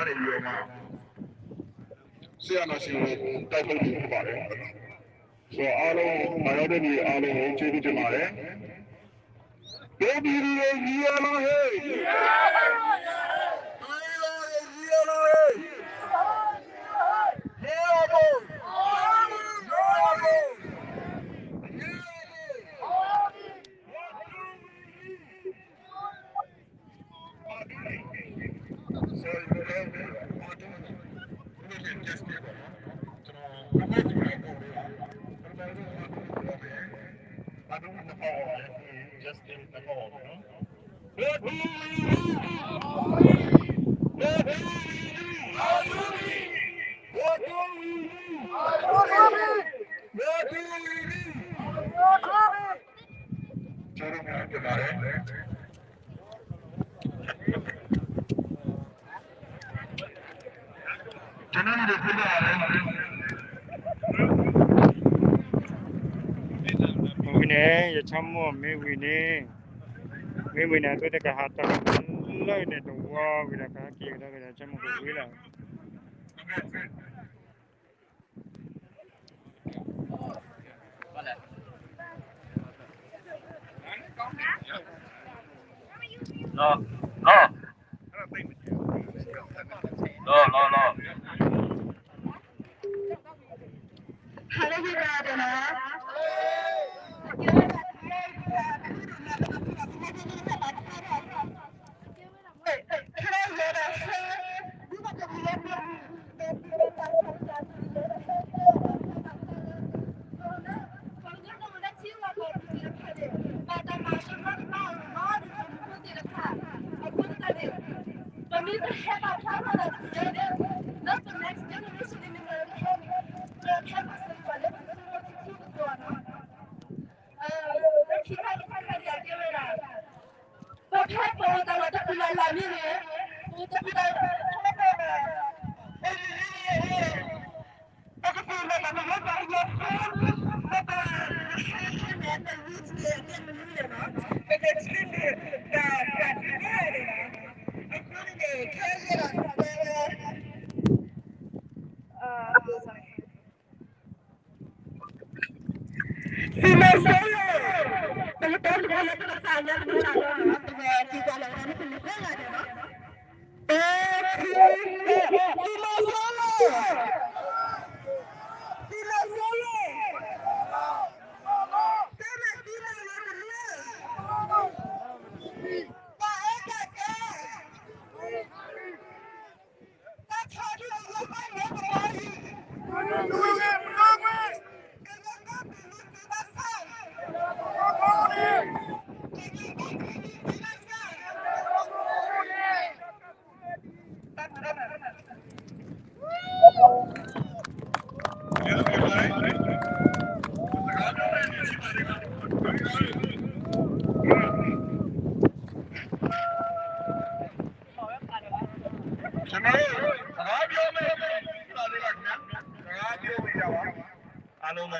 တဝီလံ စစ်အာဏာရှင်ကို တိုက်ထုတ်ခြင်းဖြစ်ပါတယ်။ ဆိုတော့ အားလုံး လာရောက်တဲ့သူတွေအားလုံးကို ကျေးဇူးတင်ပါတယ်။ ကရင်ပြည်သူတွေ ညီလာဟေ့။ တိုင်းရင်းသားတွေ ညီလာဟေ့။ ညီလာဟေ့။ ညီလာဟေ့။ Sorry, ကျွန်တော် ကျွန်တော် ကျွန်တော် ကျွန်တော် ကျွန်တော် just ကျွန်တော် What do we need? What do we need? What do we need? What do we need? ကျွန်တော် ကျွန်တော်တို့ ဖြစ်လာတယ်။ ဝံၤန့ၣ် ယဆိကမိၣ်မ့ၢ်ဝံၤန့ၣ် မ့ၢ်ဝံၤန့ၣ် အသုတကဟးတၢ်လၢန့ၣ်တဝီဝံၤဒီး ကဟဲက့ၤကဒါက့ၤဒီး ဆိကမိၣ်ကဝံၤလီၤ. လီၤ လီၤ လီၤ လီၤ လီၤ Hello. ယဲဒၣ်တနၤ ပမ့ၢ်တဟဲပာ်ဖျါထီၣ်ဒီး together လၢပ next generation န့ၣ် ပဟဲပာ်စၢၤပှၤလၢပစုတထံၣ်တကီၢ်နီၤ. လၢခံခါတခါခါဒ်အကဲဝဲဒၣ် ပဖဲပအိၣ်တၢ်လီၢ်တပူၤလၢ်လၢ်မ့ၢ်ဂ့ၤ, ပအိၣ်တပူၤလၢ်လၢ် ပကသ့ၣ်နီၣ်တၢ်လၢပယီၤဖိ, လၢပ ပကဆ့န့ၢ်တၢ်တၢ်တခါန့ၣ်လီၤ. အဃိန့ၣ် ခဲအံၤဒီး သုးမီၤစိရိၤ, ပကတဲတခါလၢပကသးလၢပကသးလီၤ, ပကသံကွၢ်လီၤဝဲဒၣ်လၢပမ့ၢ်တဲဂၤဒဲးလီၤ. သုးမီၤစိရိၤ, သုးမီၤစိရိၤ, တဲန့ၣ်သုမီၤလၢတလၢ, ပှၤအဲၣ်တၢ်တဲ ကျွန်တော်တို့ စကားပြောမယ် စကားပြောဝေးကြပါ အားလုံးပဲ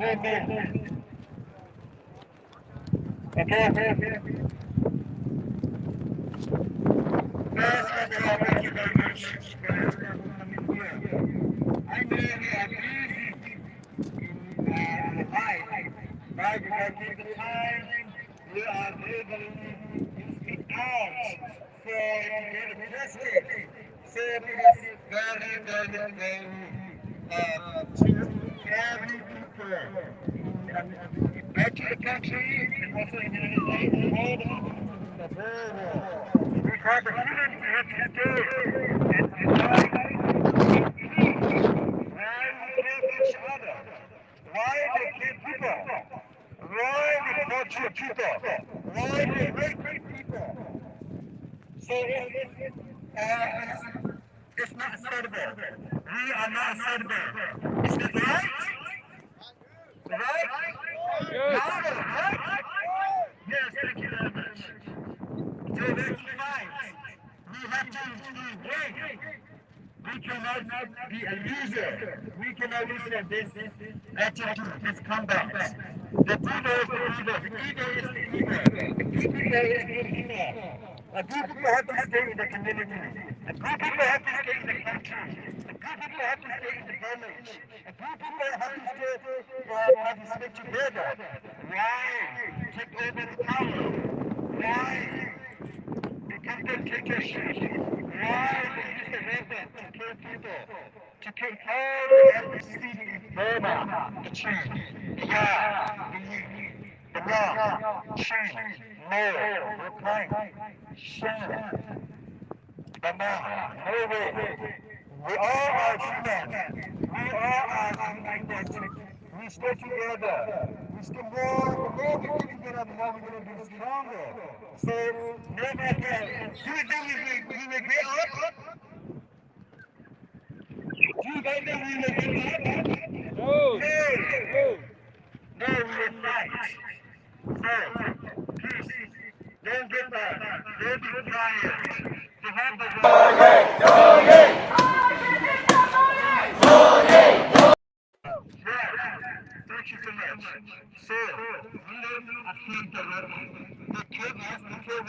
Amen. Okay. First of all, thank you very much for your coming here. I know we are busy in, uh, in life, right? Because with the time, we are able to speak out for the justice. So it is very, very, very, uh, to every people in, um, back to the country and also in the United States, all the people in the world. Because the healing we have to do and unite, why we kill each other. Why they kill people? Why they torture people? Why they rape people? So it, uh, it's, it's not acceptable. We are not acceptable. Is that right? Right? Yes. Louder, right? Yes, thank you very much. So we have to fight. We have to be brave. We cannot be a loser. We cannot lose this activity, this combat. The devil is the evil. The evil is the evil. The good people is good people. The good people have to stay in the community. The good people have to stay in the country. The good people have to stay in the village. The good people have to stay, uh, participate together. Why take over the power? Why become the dictatorship? Why they use the weapon to kill people? To kill all the ethnicity in Burma, the Chin, the Yang, the Lui, the Mrong, Shan, Mao, Rakhine, Shan, Burma, Mewing. We all are human. We all are like that. We stay together. We stay more, the more we get together, the more we're gonna be stronger. So, no matter, do you think we, we, we will give up? Do you guys think we will give up? No. No. No. No, we will fight. So, please, don't give up. Don't be quiet. You have the right. Yeah. Thank you so much. So, we don't accept the weapon. They killed us because Is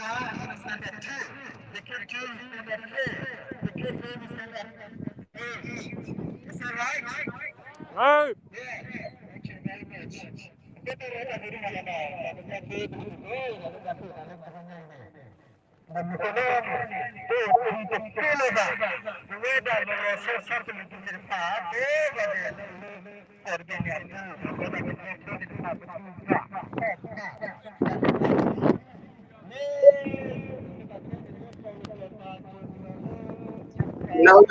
that right? Right. Yeah. Thank you very much. Now,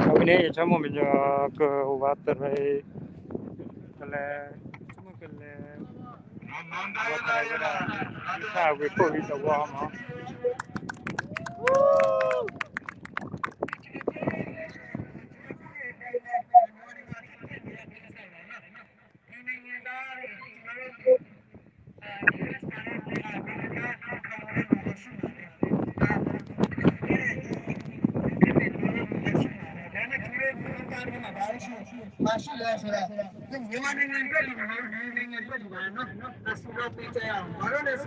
Awi ne ya chamo menyo ke wa tere kele, chamo kele, wa tere kele, sa wi ko hi ta wa ma. Barones,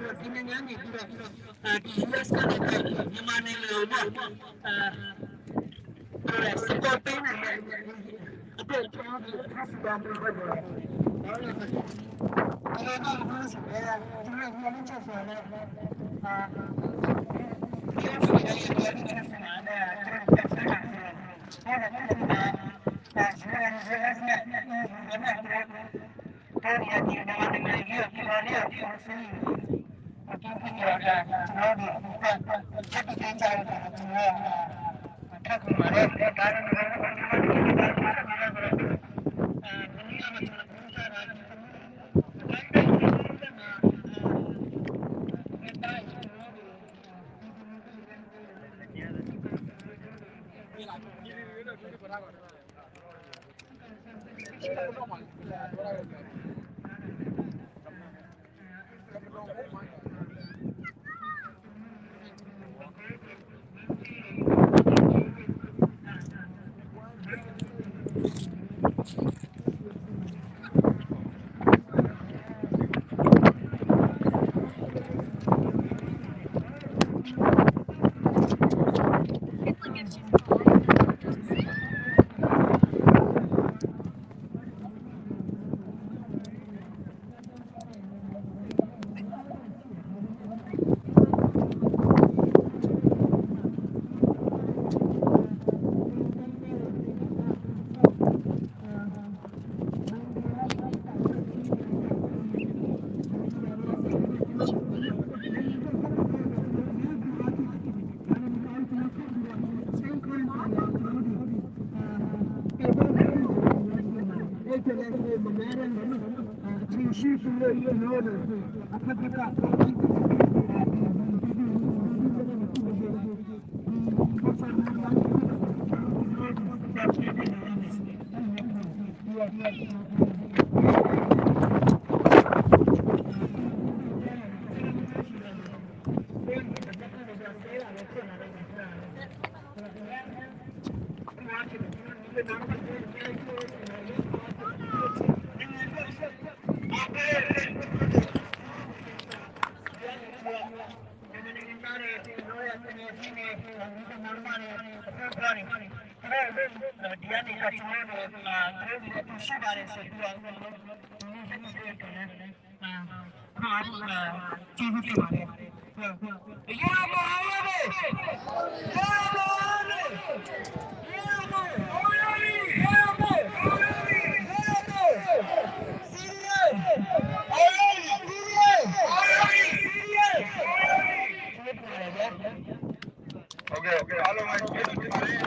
Okay, okay, အားလုံးပဲကျေးဇူးတင်ပါတယ်။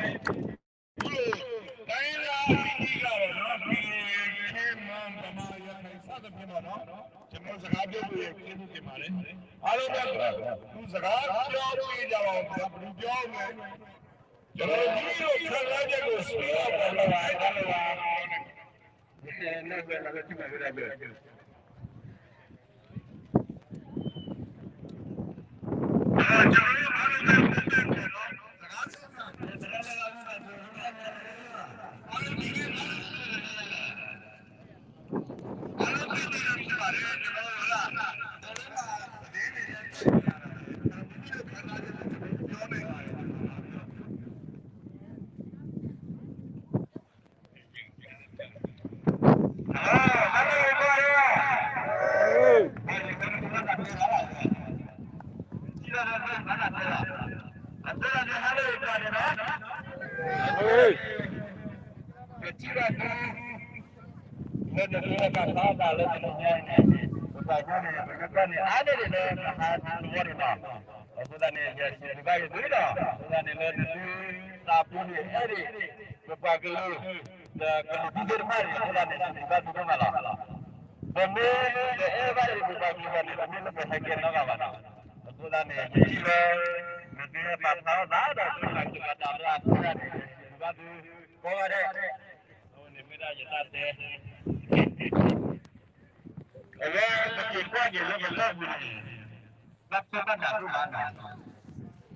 တိုင်းရင်းသားအသီးသီးကတော့နော် ကရင်၊ ချင်း၊ မွန်၊ ဗမာ၊ ရခိုင် စသဖြင့်ပေါ့နော်။ ကျွန်တော်စကားပြောလို့ရကျေးဇူးတင်ပါတယ်။ အားလုံးကသူစကားပြောပေးကြပါဦး။ ဘယ်သူပြောမလဲ။ ကျွန်တော်တို့မိမိတို့ခံစားချက်ကို speak out လုပ်ပါ။ အဲ့ဒါလုပ်ပါ။ Hey! လၢနသုတၢ်ဖးဘၣ်လၢတနံၤညါအံၤန့ၣ် ပပှၤကလုာ်န့ၣ် ပကကန့ၣ် အါန့ၢ်ဒံးလၢကဟးသဝီန့ၣ်လီၤ. အဃိသတးန့ၣ် ယစံးဘျုးဘၣ်ယသုလီၤ. အဃိသတးန့ၣ် လၢနသုသးပူၤန့ၣ် အဲၣ်ဒံး ပပှၤကလုာ် ဒီးကလုာ်ဒူၣ်သ့ၣ်တဖၣ်န့ၣ် အဃိသတးန့ၣ် စံးဘျုးဘၣ်သုဒိၣ်မးလီၤ. ပမ့ၢ်တအဲၣ်ဘၣ်ဒံးပပှၤကလုာ်ဘၣ်န့ၣ် ပမ့ၢ်လၢပဟဲကဲနီတဂၤဘၣ်လီၤ. အဃိသတးန့ၣ် ယထံၣ်လၢ နသုပာ်ဖျါထီၣ်သးဒီး သုကစၢ်ကဘၣ်တၢ်လၢအဃိသတးန့ၣ် စံးဘျုးဘၣ်သုကိးဂၤဒဲး အဝဲန့ၣ်မ့ၢ်ဒၣ်ယတၢ်တဲ အဝဲပက့ၤကွၢ်က့ၤလၢပလၢၢ်ပူၤန့ၣ် ဘၣ်ထွဲဘၣ်နးဒိၣ်မးနီၤ.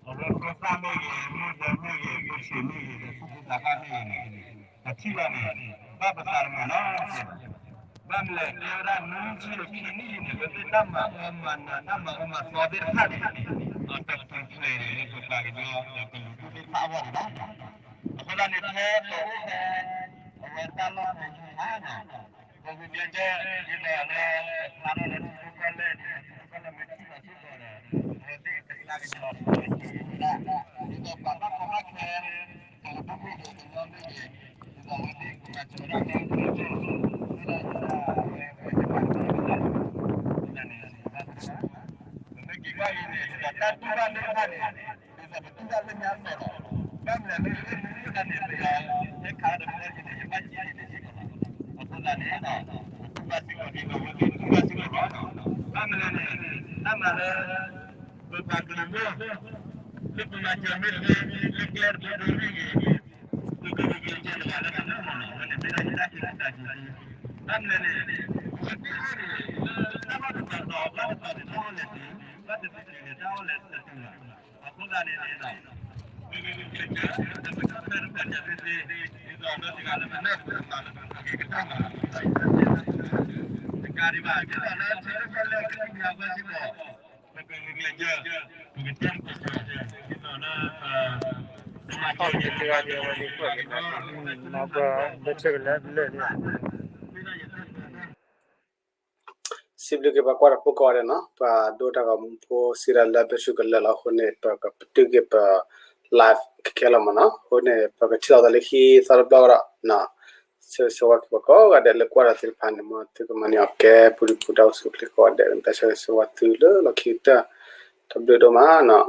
အဝဲဖိသၣ်မ့ၢ်ဂ့ၤ, မုၣ်ဒၢမ့ၢ်ဂ့ၤ, ဖိဆံးမ့ၢ်ဂ့ၤ, ဒီးဖိသၣ်ခါမ့ၢ်ဂ့ၤန့ၣ် ပထံၣ်ဘၣ်န့ၣ် ဘၣ်ပသးတမုာ်နီတစဲးဘၣ်. ဘၣ်မနုၤလဲၣ် တဲဝဲဒၣ်နွံဆံဒီးခံနံၣ်အံၤန့ၣ် ပမ့ၢ်တၢ်မၤအၢမၤနး တၢ်မၤအၢမၤသီသ့ၣ်တဖၣ်န့ၣ် အတပူၤဖျဲးန့ၣ်လၢပပှၤကညီဒီးကလုာ်ဒူၣ်သ့ၣ်တဖၣ်အဂီၢ်န့ၣ်ဘၣ်. အဃိသတးန့ၣ် ဖဲပအိၣ်ဖဲ အဝဲတၢ်လီၢ်ဖဲအံၤန့ၣ် ပဂုာ်ကျဲးစၢး ဒ်သိးလၢ ဖျါထီၣ်လၢထံဖိကီၢ်ဖိန့ၣ် ထံဖိကီၢ်ဖိမ့ၢ်ထံၣ်ဘၣ်စ့ၢ်ကီးဒီး အဝဲသ့ၣ်ကစၢ်ကညီၤထံဖိကီၢ်ဖိ ဒ်သိးပှၤဘၣ်ကီဘၣ်ခဲ ကလုာ်ဒူၣ်မ့ၢ်ဂ့ၤ ကညီမ့ၢ်ဂ့ၤ ဒ်သိးအဝဲသ့ၣ်ကမၤစၢၤဝဲဒၣ်ကလုာ်ဒူၣ် ဒ်သိးယတၢ်ဝဲဝဲတဖၣ်န့ၣ် ဒ်န့ၣ် ပမ့ၢ်က့ၤကွၢ်အံၤန့ၣ် ဒ်သိးတၢ်တူၢ်ဘၣ်သ့ၣ်တဖၣ်န့ၣ် ဒ်သိးပတူၢ်ဘၣ်လၢညါအသိးလီၤ. ဘၣ်မနုၤလဲၣ် လၢယမ့ၢ်တၢ်န့ၣ် ပယီၤဟဲခးဒီး ပယီၤန့ၣ် ယဘၣ်က့ၤန့ၣ်စ့ၢ်ကီးလီၤ. အဃိသတးန့ၣ် ပတူၢ်ဘၣ်စ့ၢ်ကီးဒ်သိးဝဲသ့ၣ်တူၢ်ဘၣ်စ့ၢ်ကီးလီၤ. ဘၣ်မနုၤလဲၣ်န့ၣ် တၢ်မၤလၢ ပပှၤကလုာ်မ့ၢ် လၢပမၤစၢၤမ့ၢ်ဂ့ၤ လၢကျဲတဘိဒိမ့ၢ်ဂ့ၤ ပကဂုာ်ကျဲးစၢးတဂၤလၢတဂၤလီၤ. အဝဲန့ၣ်မ့ၢ်ဒၣ်ယတၢ်စံးတၢ်ကတိၤ ဘၣ်မနုၤလဲၣ်န့ၣ် အဝဲသ့ၣ်အံၤန့ၣ် တၢ်လီၢ်တတီၤတီၤ ဘၣ်တတီၤန့ၣ် တၢ်အိၣ်လဲၤတုၤ ဘၣ်တတုၤန့ၣ် တၢ်အိၣ်လဲၤတတုၤဘၣ်. အဃိသတးန့ၣ်န့ၣ်ဒီး မ့ၢ်မ့ၢ်မ့ၢ်ကဲကဲ ပကထီၣ်ဖဲတပှၤစၢၤသ့သ့ ဒ်သိးလၢတဂၤလၢမနုၤပကမၤလၢပကကဲကတၢၢ်မး တကးဒံးဘၣ် ဒ်သိးလၢထံဖိကီၢ်ဖိလၢကသ့ၣ်ညါဝဲစ့ၢ်ကီး ပကဂုာ်ကျဲးစၢး ပကတဲပကစၢၤ ဒ်သိးလၢ ပမၤစၢၤက့ၤ ပမၤစၢၤက့ၤ ပမၤစၢၤက့ၤ စံးဘျုးက့ၤပှၤကွၢ်တၢ်ဖိကိးဂၤဒဲးနီၤ, ပှၤဒိတၢ်ဂီၤမူဖိစံးဒၣ်လၢ battery ကလၢာ်လီၤ. အဃိန့ၣ် ပကပတုာ်က့ၤပ live ခဲလၢာ်မးနီၤ. အဃိန့ၣ် ပကထံၣ်လိာ်သးလၢခံသီတဘျီကဒီး, ဆၢဂ့ၤဆၢဝါက့ၤပှၤကိးဂၤဒဲးလၢကွၢ်တၢ်သ့ၣ်တဖၣ်န့ၣ်, မ်သုကမၤန့ၢ်အီၤကဲ ပူၤဒုၣ်ပူၤဒါအိၣ်ဆူၣ်အိၣ်ချ့ကိးဂၤဒဲး, တၢ်ဆၢဂ့ၤဆၢဝါသုလၢလီၢ်ခံကတၢၢ်, တၢ်ဘျုးဒိၣ်မးနီၤ.